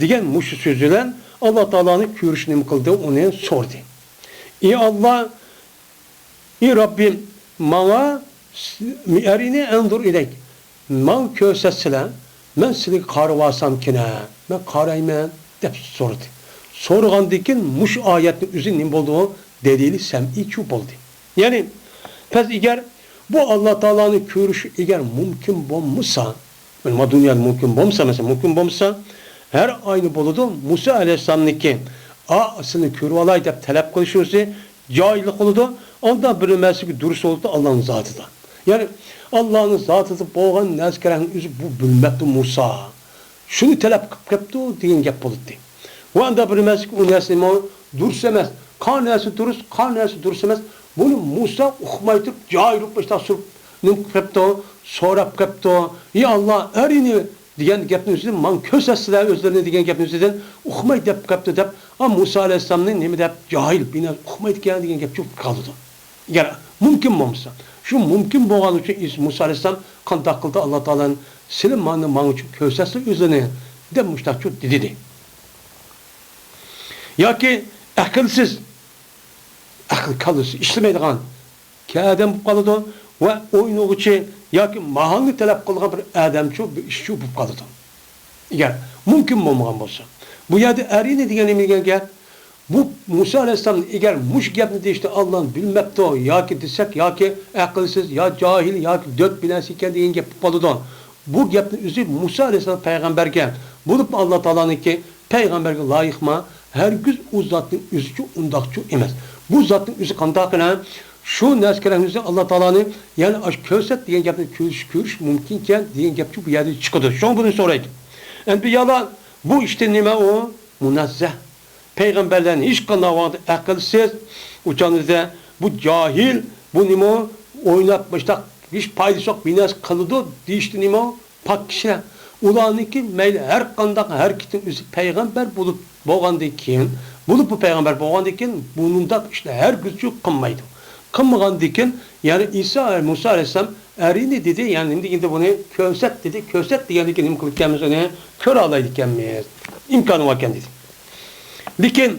دېگەن مۇشۇ سۆزى بىلەن ئاللا تائالانى كۆرۈشنى نېمە قىلدى، ئۇنى سورىدى. ئى ئاللا، ئى رەببىم، ماڭا ئەرىنى ئەنزۇر ئىلەيك، ماڭا كۆرسەتسىلە، مەن سىلىگە قارىۋالسامكىنە، مەن قارايمەن، دەپ سورىدى. سورىغاندىكىن مۇشۇ ئايەتنىڭ ئۆزى نېمە بولدى؟ دەلىلى سەمئىيچۇ بولدى. يەنى، پەس ئەگەر بۇ ئاللا تائالانى كۆرۈش ئەگەر مۇمكىن بولمىسا، مانا دۇنيادا مۇمكىن بولمىسا، مەسىلەن، مۇمكىن بولمىسا، ھەر ئاينى بولىدۇ، مۇسا ئەلەيھىسسالامنىڭكى، ئا، سېنى كۆرۈۋالاي دەپ تەلەپ قىلىشىڭىزى جاھىللىق بولىدۇ. ئاندا بىر نەرسىگە دۇرۇس بولىدۇ، ئاللانىڭ زاتىدا. يەنى، ئاللانىڭ زاتىدا بولغان نەرسە كېرەكنى ئۆزى بۇ بىلمەپتۇ مۇسا. شۇنى تەلەپ قىلىپ كەپتۇ دېگەن گەپ بولاتتى. ۋە ئاندا بىر نەرسىگە ئۇ نەرسە نېمە دۇرۇس ئەمەس. قان نەرسە دۇرۇس، قان نەرسە دۇرۇس ئەمەس. بۇنى مۇسا ئۇقماي تۇرۇپ، جاھىل بولۇپ، باشتا سۇرۇپ، نېمە قىلىپ كەپتۇ؟ سوراپ كەپتۇ. يا ئاللا، ئەرىنى دېگەن گەپنىڭ ئۆزىدىن، ماڭا كۆرسەتسىلە ئۆزلىرىنى دېگەن گەپنىڭ ئۆزىدىن ئۇقماي دەپ كەپتۇ دەپ، ئا، مۇسا ئەلەيھىسسالامنى نېمە دەپ، جاھىل، بىنا ئۇقمايدىكەن دېگەن گەپ چىقىپ قالىدۇ. ئەگەر مۇمكىن بولمىسا، شۇ مۇمكىن بولغانلىقى ئۈچۈن ئىس-، مۇسا ئەلەيھىسسالام قانداق قىلدى؟ ئاللا تائالانى سىلى ماڭا، ماڭا چۈ-، كۆرسەتسىلە ئۆزلىرىنى دەپ مۇشتاق چۇ دېدى. ياكى ئەقىلسىز، ئەقىل كاللىسى ئىشلىمەيدىغان ئادەم بولۇپ قالىدۇ ۋە ئوينىغۇچى ياكى ماھالنى تەلەپ قىلىدىغان بىر ئادەمچۇ، بىر ئىشچۇ بولۇپ قالىدۇ. ئەگەر مۇمكىن بولمىغان بولسا. بۇ يەردە ئەرىنى دېگەن نېمە دېگەن گەپ؟ بۇ مۇسا ئەلەيھىسسالام ئەگەر مۇشۇ گەپنى دېيىشتە ئاللانى بىلمەپتۇ ياكى دېسەك، ياكى ئەقىلسىز، يا جاھىل، ياكى دۆت بىلەنسى ئىكەن دېگەن گەپ بولۇپ قالىدۇ. بۇ گەپنى ئۆزى مۇسا ئەلەيھىسسالام پەيغەمبەرگە، بولۇپمۇ ئاللا تائالانىڭكى پەيغەمبەرگە لايىقما؟ ھەرگىز ئۇ زاتنىڭ ئۆزىچۇ ئۇنداقچۇ ئەمەس. بۇ زاتنىڭ ئۆزى قانداق ئەمەس؟ شۇ نەرسە كېرەكمىسە ئاللا تائالانى، يەنى ئاشۇ كۆرسەت دېگەن گەپنى كۆرۈش، كۆرۈش مۇمكىنكەن دېگەن گەپچۇ بۇ يەردە چىقىدۇ. شۇڭا بۇنى سورايدۇ. ئەنبىيالار بۇ ئىشتىن نېمە ئۇ؟ مۇنەززەھ. پەيغەمبەرلەرنى ھېچقانداق ۋاقىتتا ئەقىلسىز، ئۇچانىزدا بۇ جاھىل، بۇ نېمە ئويناپ، مۇشتاق ھېچ پايدىسى يوق، بىر نەرسە قىلىدۇ دېيىشتە نېمە پاك كىشىلەر. ئۇلارنىڭكى مەيلى ھەر قانداق ھەرىكىتىنىڭ ئۆزى پەيغەمبەر بولۇپ بولغاندىن كېيىن، بولۇپ بۇ پەيغەمبەر بولغاندىن كېيىن بۇنداق ئىشنى ھەرگىزچۇ قىلمايدۇ. قىلمىغاندىن كېيىن، يەنى ئىسا، مۇسا ئەلەيھىسسالام ئەرىنى دېدى، يەنى نېمە دېگەندە بۇنى كۆرسەت دېدى، كۆرسەت دېگەندىن كېيىن نېمە قىلىدىكەنمىز ئۇنى؟ كۆرەلەيدىكەنمىز. ئىمكانى باركەن دېدى. لېكىن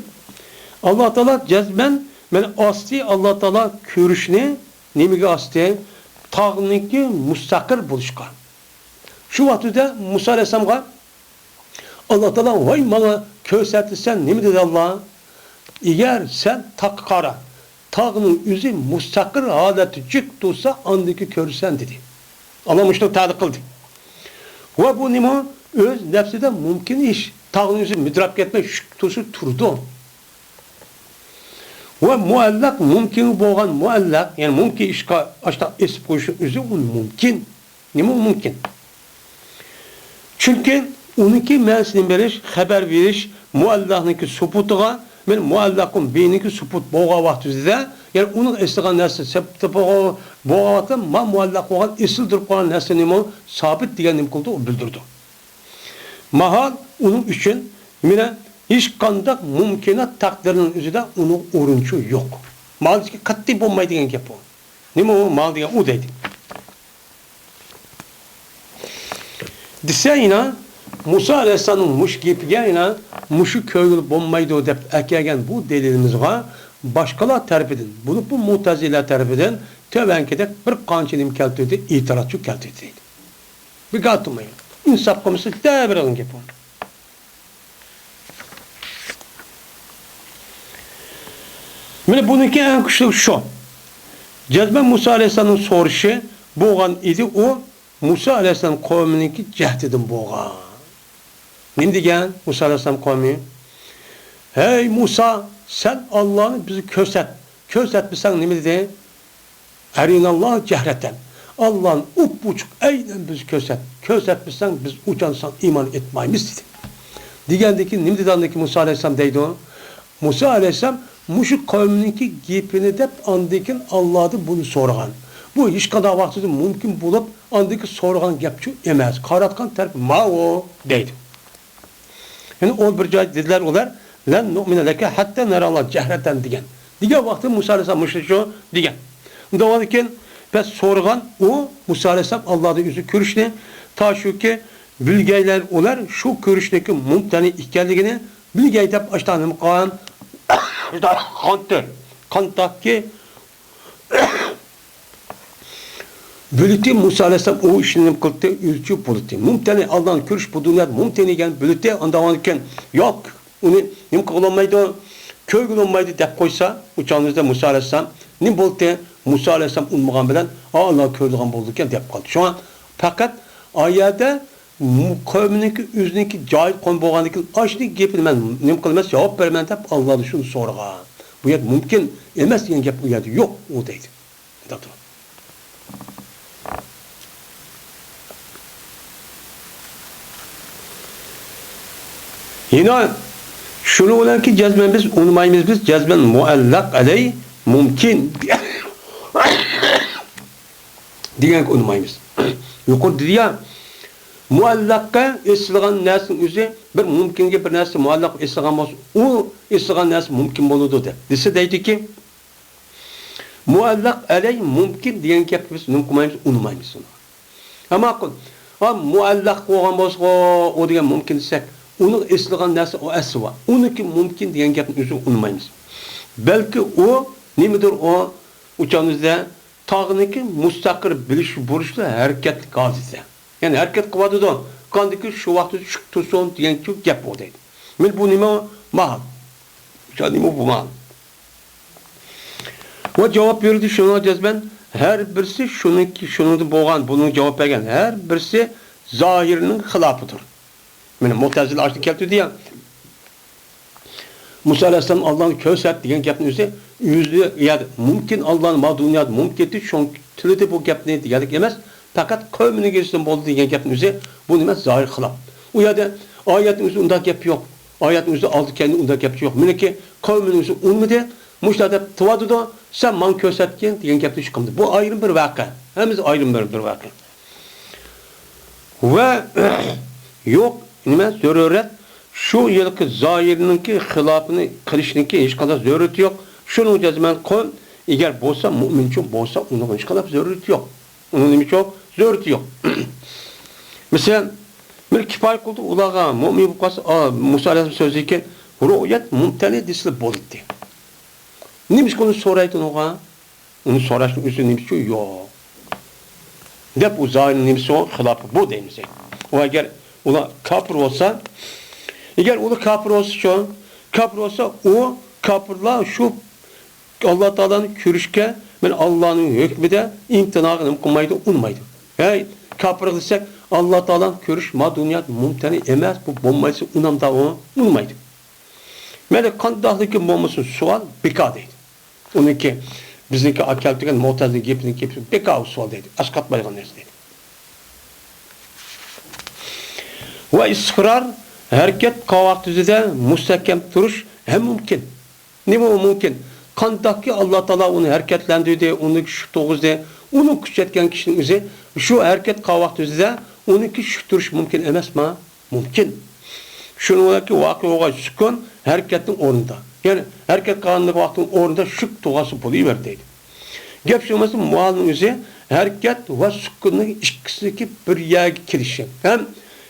ئاللا تائالا جەزمەن، مانا ئاستى ئاللا تائالا كۆرۈشنى نېمىگە ئاستى؟ تاغنىڭكى مۇستەقىر بولۇشقا. شۇ ۋاقتىدا مۇسا ئەلەيھىسسالامغا ئاللا تائالا، ۋاي ماڭا كۆرسەتسەن نېمە دېدى ئاللا؟ ئەگەر سەن تاغقا قارا، تاغنىڭ ئۆزى مۇستەقىر ھالەتتە جىق تۇرسا، ئاندىكى كۆرىسەن دېدى. ئاللا مۇشۇنداق تەلىق قىلدى. ۋە بۇ نېمە؟ ئۆز نەپسىدە مۇمكىن ئىش. تاغنىڭ ئۆزى مىدىراپ كەتمەي شۈك تۇرسا تۇرىدۇ. ۋە مۇئەللەق مۇمكىن بولغان مۇئەللەق، يەنى مۇمكىن ئىشقا ئاشتاق ئېسىپ قويۇشنىڭ ئۆزى ئۇ مۇمكىن. نېمە ئۇ مۇمكىن؟ چۈنكى ئۇنىڭكى مەنىسىنى بېرىش، خەۋەر بېرىش، مۇئەللەقنىڭكى سۇپۇتىغا، مەن مۇئەللەقۇم بىنىڭكى سۇپۇت بولغان ۋاقتىمىزدا، يەنى ئۇنىڭ ئېسىلغان نەرسە سەپتە بولغان، بولغان ۋاقىتتا، ما مۇئەللەق بولغان ئېسىل تۇرۇپ قالغان نەرسە نېمە؟ سابىت دېگەن نېمە قىلدى؟ ئۇ بىلدۈردى. ماھال ئۇنىڭ ئۈچۈن مانا ھېچقانداق مۇمكىنات تەقدىرنىڭ ئۆزىدە ئۇنىڭ ئورنىچۇ يوق. مانا قەتئىي بولمايدىغان گەپ ئۇ. نېمە ئۇ؟ مانا دېگەن ئۇ دەيدۇ. دېسە يەنە مۇسا ئەلەيھىسسالامنىڭ مۇشۇ گېپىگە يەنە مۇشۇ كۆرگىلى بولمايدۇ دەپ ئەكەلگەن بۇ دەلىلىمىزغا باشقىلار تەرىپىدىن، بولۇپمۇ مۇتەزىلە تەرىپىدىن تۆۋەنكىدەك بىر قانچە نېمە كەلتۈردى، ئېتىراز چۈ كەلتۈردى دەيدۇ. بىر گەپ قىلمايدۇ. ئىنساپ قىلمىسا، دەۋېرىدىغان گەپ ئۇ. مانا بۇنىڭكى ئەڭ كۈچلۈك شۇ. جەزمەن مۇسا ئەلەيھىسسالامنىڭ سورىشى بولغان ئىدى، ئۇ مۇسا ئەلەيھىسسالام قەۋمىنىڭكى جەھدىدىن بولغان. نېمە دېگەن مۇسا ئەلەيھىسسالام قەۋمى؟ ھەي مۇسا، سەن ئاللانى بىزگە كۆرسەت. كۆرسەتمىسەڭ نېمە دېدى؟ ئەرىناللا جەھرەتەن. ئاللانى ئوپئوچۇق ئەينەن بىزگە كۆرسەت. كۆرسەتمىسەڭ بىز ئۇچان ساڭا ئىمان ئېيتمايمىز دېدى. دېگەندىن كېيىن نېمە دېدى ئاندىن كېيىن مۇسا ئەلەيھىسسالام دەيدۇ؟ مۇسا ئەلەيھىسسالام مۇشۇ قەۋمىنىڭكى گېپىنى دەپ ئاندىن كېيىن ئاللادىن بۇنى سورىغان. بۇ ھېچقانداق ۋاقىتتا مۇمكىن بولۇپ ئاندىن كېيىن سورىغان گەپچۇ ئەمەس. قاراتقان تەرىپى ماۋۇ دەيدۇ. يەنى ئۇ بىر جايدا دېدىلەر ئۇلار، لەن نۇئمىنە لەكە ھەتتا نەراللا جەھرەتەن دېگەن. دېگەن ۋاقتىدا مۇسا ئەلەيھىسسالام مۇشۇ شۇ دېگەن. ئۇنداق بولغاندىكىن، بەس سورىغان ئۇ مۇسا ئەلەيھىسسالام ئاللادىن ئۆزى كۆرۈشنى، تا شۇكى بىلگەيلەر ئۇلار شۇ كۆرۈشنىڭكى مۇمتەنە ئىكەنلىكىنى بىلگەي دەپ ئاشتا نېمە قىلغان؟ قانتى. قانتاقكى بۆلىتى مۇسا ئەلەيھىسسالام ئۇ ئىشنى نېمە قىلدى؟ ئۆزىچە بولدى. مۇمتەنە ئاللانى كۆرۈش بۇ دۇنيادا مۇمتەنە ئىكەن بۆلىتى ئاندىن كېيىن يوق. ئۇنى نېمە قىلغىلى بولمايدۇ، كۆرگىلى بولمايدۇ دەپ قويسا، ئۇ چاغنىڭىزدا مۇسا ئەلەيھىسسالام نېمە بولدى؟ مۇسا ئەلەيھىسسالام ئۇنىمىغان بىلەن، ئا، ئاللا كۆرىدىغان بولىدىكەن دەپ قالدى. شۇڭا پەقەت ئايەتتە مۇ-، قەۋمىنىڭكى، ئۆزىنىڭكى جاھىل قەۋم بولغاندىن كېيىن، ئاشۇنىڭ گېپىنى مەن نېمە قىلىمەن، جاۋاب بېرىمەن دەپ ئاللادىن شۇنى سورىغان. بۇ يەردە مۇمكىن ئەمەس دېگەن گەپ ئۇ يەردە يوق، ئۇ دەيدۇ. مۇنداق تۇرۇڭ. يەنە شۇنىڭ بىلەنكى جەزمەن بىز ئۇنىمايمىز، بىز جەزمەن مۇئەللەق ئەلەي مۇمكىن دېگەنگە ئۇنىمايمىز. يۇقىرىدا دېدى يا، مۇئەللەققە ئېسىلغان نەرسىنىڭ ئۆزى، بىر مۇمكىنگە بىر نەرسە مۇئەللەق ئېسىلغان بولسا، ئۇ ئېسىلغان نەرسە مۇمكىن بولىدۇ دەپ دېسە دەيدۇكى، مۇئەللەق ئەلەي مۇمكىن دېگەن گەپكە بىز نېمە قىلمايمىز، ئۇنىمايمىز ئۇنى. ھە، ماقۇل. ھە، مۇئەللەق بولغان بولسىغۇ، ئۇ دېگەن مۇمكىن دېسەك، ئۇنىڭ ئېسىلغان نەرسە ئۇ ئەسلى بار. ئۇنىڭكى مۇمكىن دېگەن گەپنى ئۆزى ئۇنىمايمىز. بەلكى ئۇ نېمىدۇر ئۇ، ئۇچامىزدا تاغنىڭكى مۇستەقىر بىلىش بۇرۇچلۇق ھەرىكەتلىك ھادىسە. يەنى ھەرىكەت قىلىۋاتىدۇ. قاندىكى شۇ ۋاقىتتا چۈشۈپ تۇرسۇن دېگەن گەپ ئۇ دەيدۇ. مانا بۇ نېمە؟ ماھال. شۇ نېمە بۇ ماھال؟ ۋە جاۋاب بېرىلدى شۇنىڭغا جەزمەن، ھەر بىرسى شۇنىڭكى، شۇنىڭدىن بولغان، بۇنىڭ جاۋاب بەرگەن، ھەر بىرسى زاھىرنىڭ خىلاپىدۇر. مانا مۇتەزىلە ئاشۇنى كەلتۈردى يا. مۇسا ئەلەيھىسسالام ئاللانى كۆرسەت دېگەن گەپنى ئۆزى، ئۆزى، يەنى مۇمكىن ئاللانى ما دۇنيادا مۇمكىن ئېتىش، شۇڭا تىلىدى بۇ گەپنى دېگەنلىك ئەمەس، پەقەت قەۋمىنىڭ ئىچىدىن بولدى دېگەن گەپنى ئۆزى، بۇ نېمە؟ زاھىر خىلاپ. ئۇ يەردە ئايەتنىڭ ئۆزى ئۇنداق گەپ يوق. ئايەتنىڭ ئۆزى ئالدى كەينى ئۇنداق گەپ يوق. مېنىڭكى قەۋمىنىڭ ئۆزى ئۇنىمىدى، مۇشۇنداق دەپ تۇرۇۋاتىدۇ، سەن ماڭا كۆرسەتكىن دېگەن گەپنى چىقىمدى. بۇ ئايرىم بىر ۋەقە. ھەممىسى ئايرىم بىر، بىر ۋەقە. ۋە يوق، نېمە، زۆرۈرەت شۇ يىلقى زاھىرنىڭكى خىلاپىنى قىلىشنىڭكى ھېچقانداق زۆرۈرىتى يوق. شۇنىڭ جەزمەن قول، ئەگەر بولسا، مۇئمىنچۇ بولسا، ئۇنىڭغا ھېچقانداق زۆرۈرىتى يوق. ئۇنىڭ نېمە يوق؟ زۆرۈرىتى يوق. مىسال، بىر كىپايە قىلدى ئۇلارغا، مۇئمىن بولۇپ قالسا، ئا، مۇسا ئەلەيھىسسالام سۆزىدىكى رۇئيەت مۇمتەنى دېسىلا بولاتتى. نېمىشقا ئۇنى سورايدۇ ئۇنىڭغا؟ ئۇنى سوراشنىڭ ئۆزى نېمە ئۈچۈن يوق؟ دەپ ئۇ زاھىرنىڭ نېمىسى ئۇ؟ خىلاپى بۇ دەيمىز. ئۇ ئەگەر ئۇلار كاپىر بولسا، ئەگەر ئۇلار كاپىر بولسىچۇ؟ كاپىر بولسا ئۇ كاپىرلار شۇ ئاللا تائالانى كۆرۈشكە، مەن ئاللانىڭ ھۆكمىدە ئىمتىناغا نېمە قىلمايدۇ، ئۇنىمايدۇ. ھەي، كاپىرغا دېسەك، ئاللا تائالانى كۆرۈش ما دۇنيادا مۇمتەنە ئەمەس، بۇ بولمايسى، ئۇنامدا ئۇ، ئۇنىمايدۇ. مەيلى قانداقلىكى بولمىسۇن، سوئال بىكار دەيدۇ. ئۇنىڭكى، بىزنىڭكى ئاكەلتۈرگەن مۇتەزىلە گېپىنىڭ گېپى بىكار سوئال دەيدۇ. ئەسقاتمايدىغان نەرسە دەيدۇ. ۋە ئىستىقرار، ھەرىكەت قاۋاق تۈزىدە مۇستەھكەم تۇرۇش ھەم مۇمكىن. نېمە ئۇ مۇمكىن؟ قانداقكى ئاللا تائالا ئۇنى ھەرىكەتلەندۈردى، ئۇنى شۈك تۇرغۇزدى، ئۇنى كۈچەيتكەن كىشىنىڭ ئۆزى شۇ ھەرىكەت قاۋاق تۈزىدە ئۇنىڭكى شۈك تۇرۇشى مۇمكىن ئەمەسما؟ مۇمكىن. شۇنىڭ بىلەنكى ۋاقىئ بولغاچ سۈكۈن ھەرىكەتنىڭ ئورنىدا. يەنى ھەرىكەت قىلغانلىق ۋاقتىنىڭ ئورنىدا شۈك تۇرغانسا بولۇۋېرىدۇ دەيدۇ. گەپ شۇ، مەسىلەن، مۇئەللىم ئۆزى ھەرىكەت ۋە سۈكۈننىڭ ئىككىسىنىڭكى بىر يەرگە كېلىشى. ھەم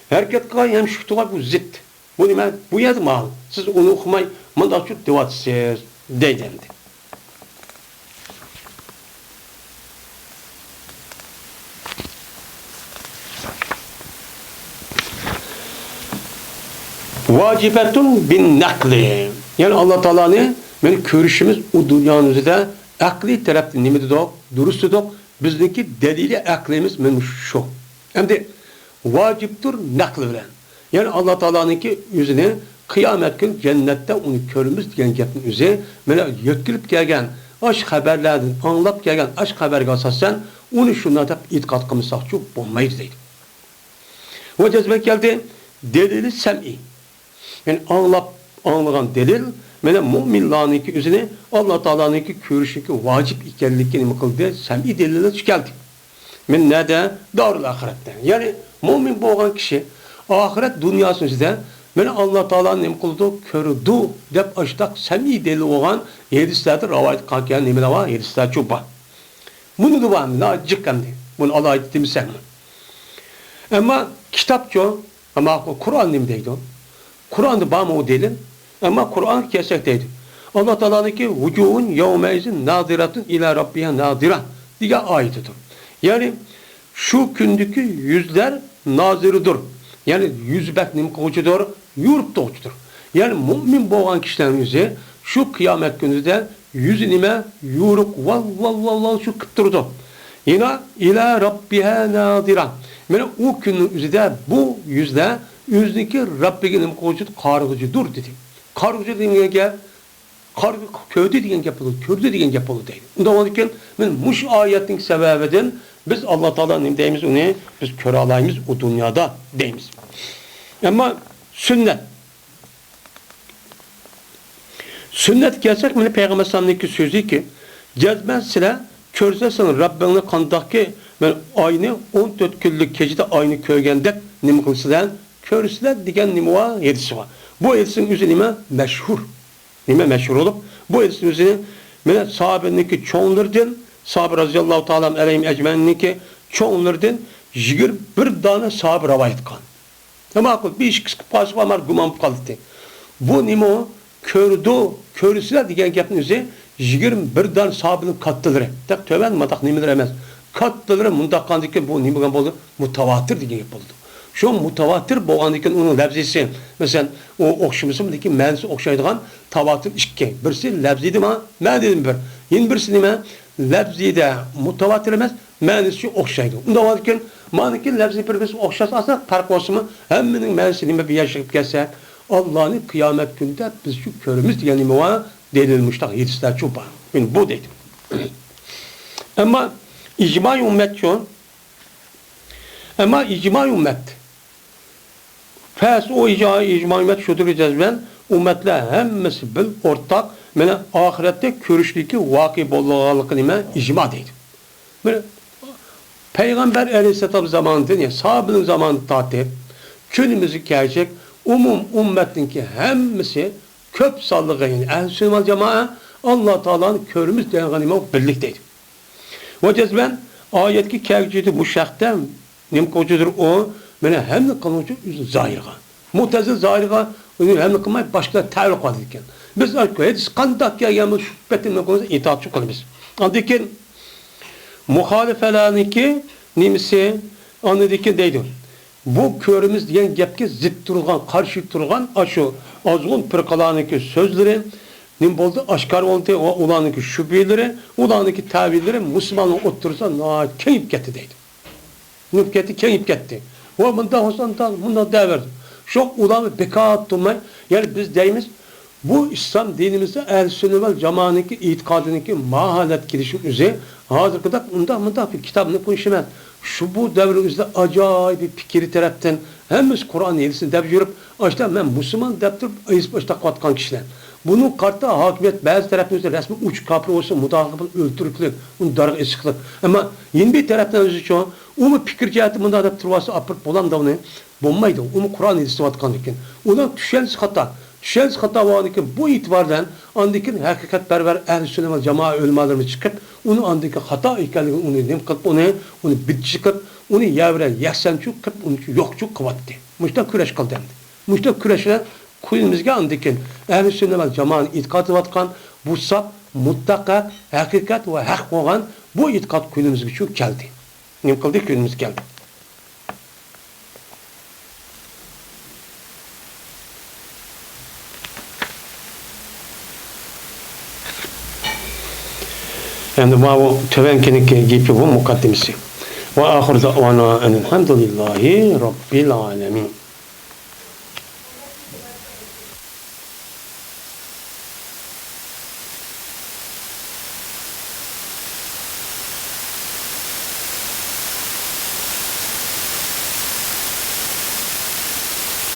ھەرىكەت قىلغان، ھەم شۈك تۇرغان، بۇ زىت. بۇ نېمە؟ بۇ يەردە مانا سىز ئۇنى ئۇقماي مۇنداق چۈشۈپ دەۋاتىسىز دەيدۇ ئەمدى. ۋاجىبەتۇن بىن نەقلى. يەنى ئاللا تائالانى مەن كۆرۈشىمىز ئۇ دۇنيانىڭ ئۆزىدە ئەقلىي تەرەپتىن نېمە دېدۇق؟ دۇرۇس دېدۇق. بىزنىڭكى دەلىلى ئەقلىيمىز مانا شۇ. ئەمدى ۋاجىپتۇر نەقلى بىلەن. يەنى ئاللا تائالانىڭكى ئۆزىنى قىيامەت كۈنى جەننەتتە ئۇنى كۆرىمىز دېگەن گەپنىڭ ئۆزى مانا يەتكۈزۈپ كەلگەن ئاش خەۋەرلەردىن ئاڭلاپ كەلگەن ئاش خەۋەرگە ئاساسەن ئۇنى شۇنداق دەپ ئېتىقاد قىلمىساقچۇ بولمايدۇ دەيدۇ. ۋە جەزمەن كەلدى. دەلىلى سەمئىي. يەنى ئاڭلاپ، ئاڭلىغان دەلىل، مانا مۇئمىنلارنىڭكى ئۆزىنى ئاللا تائالانىڭكى كۆرۈشىنىڭكى ۋاجىپ ئىكەنلىكى نېمە قىلدى؟ سەمئىي دەلىللەر چىقاردى. مانا نەدە؟ دارۇل ئاخىرەتتە. يەنى مۇئمىن بولغان كىشى ئاخىرەت دۇنياسىنىڭ ئىچىدە مانا ئاللا تائالانى نېمە قىلىدۇ؟ كۆرىدۇ دەپ ئاشتاق سەمئىي دەلىل بولغان ھەدىسلەردە رىۋايەت قىلغان نېمىلەر بار؟ ھەدىسلەر چۇ بار. بۇنى دە بار، ناھايىتى جىق ئەمدى. بۇنى ئالاھىدە دېمىسەكمۇ. ئەمما كىتابچۇ، ئەمما قۇرئان نېمە دەيدۇ؟ قۇرئاندا بارمۇ ئۇ دەلىل؟ ئەمما قۇرئانغا كەلسەك دەيدۇ. ئاللا تائالانىڭكى ۋۇجۇھۇن يەۋمەئىزىن نازىرەتۇن ئىلا رەببىھا نازىرە دېگەن ئايىتىدۇر. يەنى شۇ كۈندىكى يۈزلەر نازىرىدۇر. يەنى يۈزى بەك نېمە قىلغۇچىدۇر؟ يورۇپ تۇرغۇچىدۇر. يەنى مۇئمىن بولغان كىشىلەرنىڭ يۈزى شۇ قىيامەت كۈنىدە يۈزى نېمە؟ يورۇق، ۋال، ۋال، ۋال، ۋال شۇ قىپ تۇرىدۇ. يەنە ئىلە رەببىھا نازىرا. مانا ئۇ كۈننىڭ ئۆزىدە بۇ يۈزلەر ئۆزىنىڭكى رەببىگە نېمە قىلغۇچىدۇر؟ قارىغۇچىدۇر دېدى. قارىغۇچى دېگەن گەپ، قارىغۇ-، كۆردى دېگەن گەپ بولىدۇ، كۆردى دېگەن گەپ بولىدۇ دەيدۇ. ئۇنداق بولغاندىكىن، مانا مۇشۇ ئايەتنىڭ سەۋەبىدىن بىز ئاللا تائالا نېمە دەيمىز؟ ئۇنى بىز كۆرەلايمىز ئۇ دۇنيادا دەيمىز. ئەمما سۈننەت. سۈننەتكە كەلسەك، مانا پەيغەمبەر ئەلەيھىسسالامنىڭكى سۆزىكى، جەزمەن سىلەر كۆرسە سېنىڭ رەببىڭنى قانداقكى، مانا ئاينى ئون تۆت كۈنلۈك كېچىدە ئاينى كۆرگەندەك نېمە قىلىسىلەر؟ كۆرىسىلەر دېگەن نېمە بار؟ ھەدىسى بار. بۇ ھەدىسنىڭ ئۆزى نېمە؟ مەشھۇر. نېمە مەشھۇر بولۇپ، بۇ ھەدىسنىڭ ئۆزى مانا ساھابىنىڭكى چوڭلىرىدىن، ساھابە رەزىياللاھۇ تائالا ئەلەيھىم ئەجمەئىننىڭكى چوڭلىرىدىن يىگىرمە بىر دانە ساھابە رىۋايەت قىلغان. ماقۇل، بىر ئىككىسى قىلىپ قالسا، ئۇلار گۇمان بولۇپ قالدى. بۇ نېمە ئۇ؟ كۆرىدۇ، كۆرىسىلەر دېگەن گەپنىڭ ئۆزى يىگىرمە بىر دانە ساھابىنىڭ كاتتىلىرى. دەپ تۆۋەن مانداق نېمىلەر ئەمەس. كاتتىلىرى مۇنداق قىلغاندىكىن بۇ نېمە بولغان بولدى؟ مۇتەۋاتىر دېگەن گەپ بولىدۇ. شۇ مۇتەۋاتىر بولغاندىكىن ئۇنىڭ لەپزىسى، مەسىلەن، ئۇ ئوخشىمىسىمۇ، لېكىن مەنىسى ئوخشايدىغان تاۋاتىر ئىككى. بىرسى لەپزىدە ما-، مەنىدىمۇ بىر. يەنە بىرسى نېمە؟ لەپزىدە مۇتەۋاتىر ئەمەس، مەنىسى ئوخشايدۇ. ئۇنداق بولغاندىكىن، مانىكى لەپزى بىر-بىرسى ئوخشاش ئاسان پەرق بولسىمۇ، ھەممىنىڭ مەنىسى نېمە بىر يەرگە چىقىپ كەتسە، ئاللانى قىيامەت كۈنىدە بىز شۇ كۆرىمىز دېگەن نېمە بار؟ دەلىل مۇشتاق ھەدىسلەرچۇ بار. مانا بۇ دەيدۇ. ئەمما ئىجمائى ئۈممەتچۇ؟ ئەمما ئىجمائى ئۈممەت. پەس ئۇ ئىجا-، ئىجمائى ئۈممەت شۇدۇر جەزمەن ئۈممەتلەر ھەممىسى بىر ئورتاق، مانا ئاخىرەتتە كۆرۈشلۈكى ۋەقە بولىدىغانلىقى نېمە؟ ئىجما دەيدۇ. مانا پەيغەمبەر ئەلەيھىسسالام زامانىدىن، يەنى ساھابىنىڭ زامانىدىن تارتىپ كۈنىمىزگە كەلگۈچە ئومۇم ئۈممەتنىڭكى ھەممىسى كۆپ سانلىقى، يەنى ئەھلى سۈننە ۋەل جامائە ئاللا تائالانى كۆرىمىز دېگەن نېمە بىرلىك دەيدۇ. ۋە جەزمەن ئايەتكە كەلگۈچىدە بۇ شەرتتە نېمە قىلغۇچىدۇر ئۇ؟ مانا ھەملە قىلغۇچى ئۆزى زاھىرغا. مۇتەزىل زاھىرغا ئۆزى ھەملە قىلماي باشقىلار تەۋىل قىلىدىكەن. بىز ھەدىس قانداق كەلگەن بولسا شۇ پېتى نېمە قىلىمىز؟ ئىتائەتچى قىلىمىز. ئاندىن كېيىن مۇخالىپەلەرنىڭكى نېمىسى؟ ئاندىن كېيىن دەيدۇ. بۇ كۆرىمىز دېگەن گەپكە زىت تۇرغان، قارشى تۇرغان ئاشۇ ئازغۇن پىرقىلارنىڭكى سۆزلىرى نېمە بولدى؟ ئاشكارا بولدى. ۋە ئۇلارنىڭكى شۈبھىلىرى، ئۇلارنىڭكى تەۋىللىرى مۇسۇلمانلارنىڭ ئوتتۇرىسىدا ناھايىتى كېڭىيىپ كەتتى دەيدۇ. نېمە كەتتى؟ كېڭىيىپ كەتتى. ۋە مۇنداق بولسا، مۇنداق، مۇنداق دەۋەردى. شۇ ئۇلارمۇ بىكار تۇرماي، يەنى بىز دەيمىز، بۇ ئىسلام دىنىمىزدا ئەھلى سۈننە ۋەل جامائەنىڭكى ئېتىقادىنىڭكى ماھالەت كېلىشىنىڭ ئۆزى ھازىرقىدەك ئۇنداق مۇنداق بىر كىتابنى قويۇش ئەمەس. شۇ بۇ دەۋر ئۆزىدە ئاجايىپ بىر پىكرى تەرەپتىن ھەممىسى قۇرئان ھەدىسنى دەپ يۈرۈپ، ئاشۇنداق مەن مۇسۇلمان دەپ تۇرۇپ ئېزىپ ئاشۇنداق قىلىۋاتقان كىشىلەر. بۇنىڭغا قارىتا ھاكىمىيەت بەزى تەرەپنىڭ ئۆزى رەسمىي ئوچۇق كاپىر بولسا مۇداپىئە قىلىپ ئۆلتۈرۈكلۈك، ئۇنى دارغا ئېسىقلىق. ئەمما يەنە بىر تەرەپتىن ئۆزىچۇ ئۇمۇ پىكىر جەھەتتە مۇنداق دەپ تۇرۇۋالسا ئاپىرىپ بولامدۇ ئۇنى؟ بولمايدۇ. ئۇمۇ قۇرئان ھەدىس دەۋاتقاندىكىن. ئۇنىڭ چۈشەنچىسى خاتا. چۈشەنچىسى خاتا بولغاندىكىن بۇ ئېتىبار بىلەن ئاندىن كېيىن ھەقىقەتپەرۋەر ئەھلى سۈننە ۋەل جامائە ئۆلىمالىرىمىز چىقىپ، ئۇنى ئاندىن كېيىن خاتا ئىكەنلىكىنى ئۇنى نېمە قىلىپ، ئۇنى، ئۇنى بىدئىچى قىلىپ، ئۇنى يەر بىلەن يەكسانچۇ قىلىپ، ئۇنى يوقچۇ قىلىۋەتتى. مۇشۇنداق كۈرەش قىلدى ئەمدى. مۇشۇنداق كۈرەش بىلەن كۈنىمىزگە ئاندىن كېيىن ئەھلى سۈننە ۋەل جامائەنىڭ ئېتىقادى دەۋاتقان بۇ ساپ، مۇتلەق ھەق، ھەقىقەت ۋە ھەق بولغان بۇ ئېتىقاد كۈنىمىزگىچۇ كەلدى. نېمە قىلدى؟ كۈنىمىزگە كەلدى. ئەمدى ماۋۇ تۆۋەنكىنىڭكى گېپى بۇ مۇقەددىمىسى. ۋە ئاخىر دەئۋانا ئەنىل ھەمدۇلىللاھى رەببىل ئالەمىن.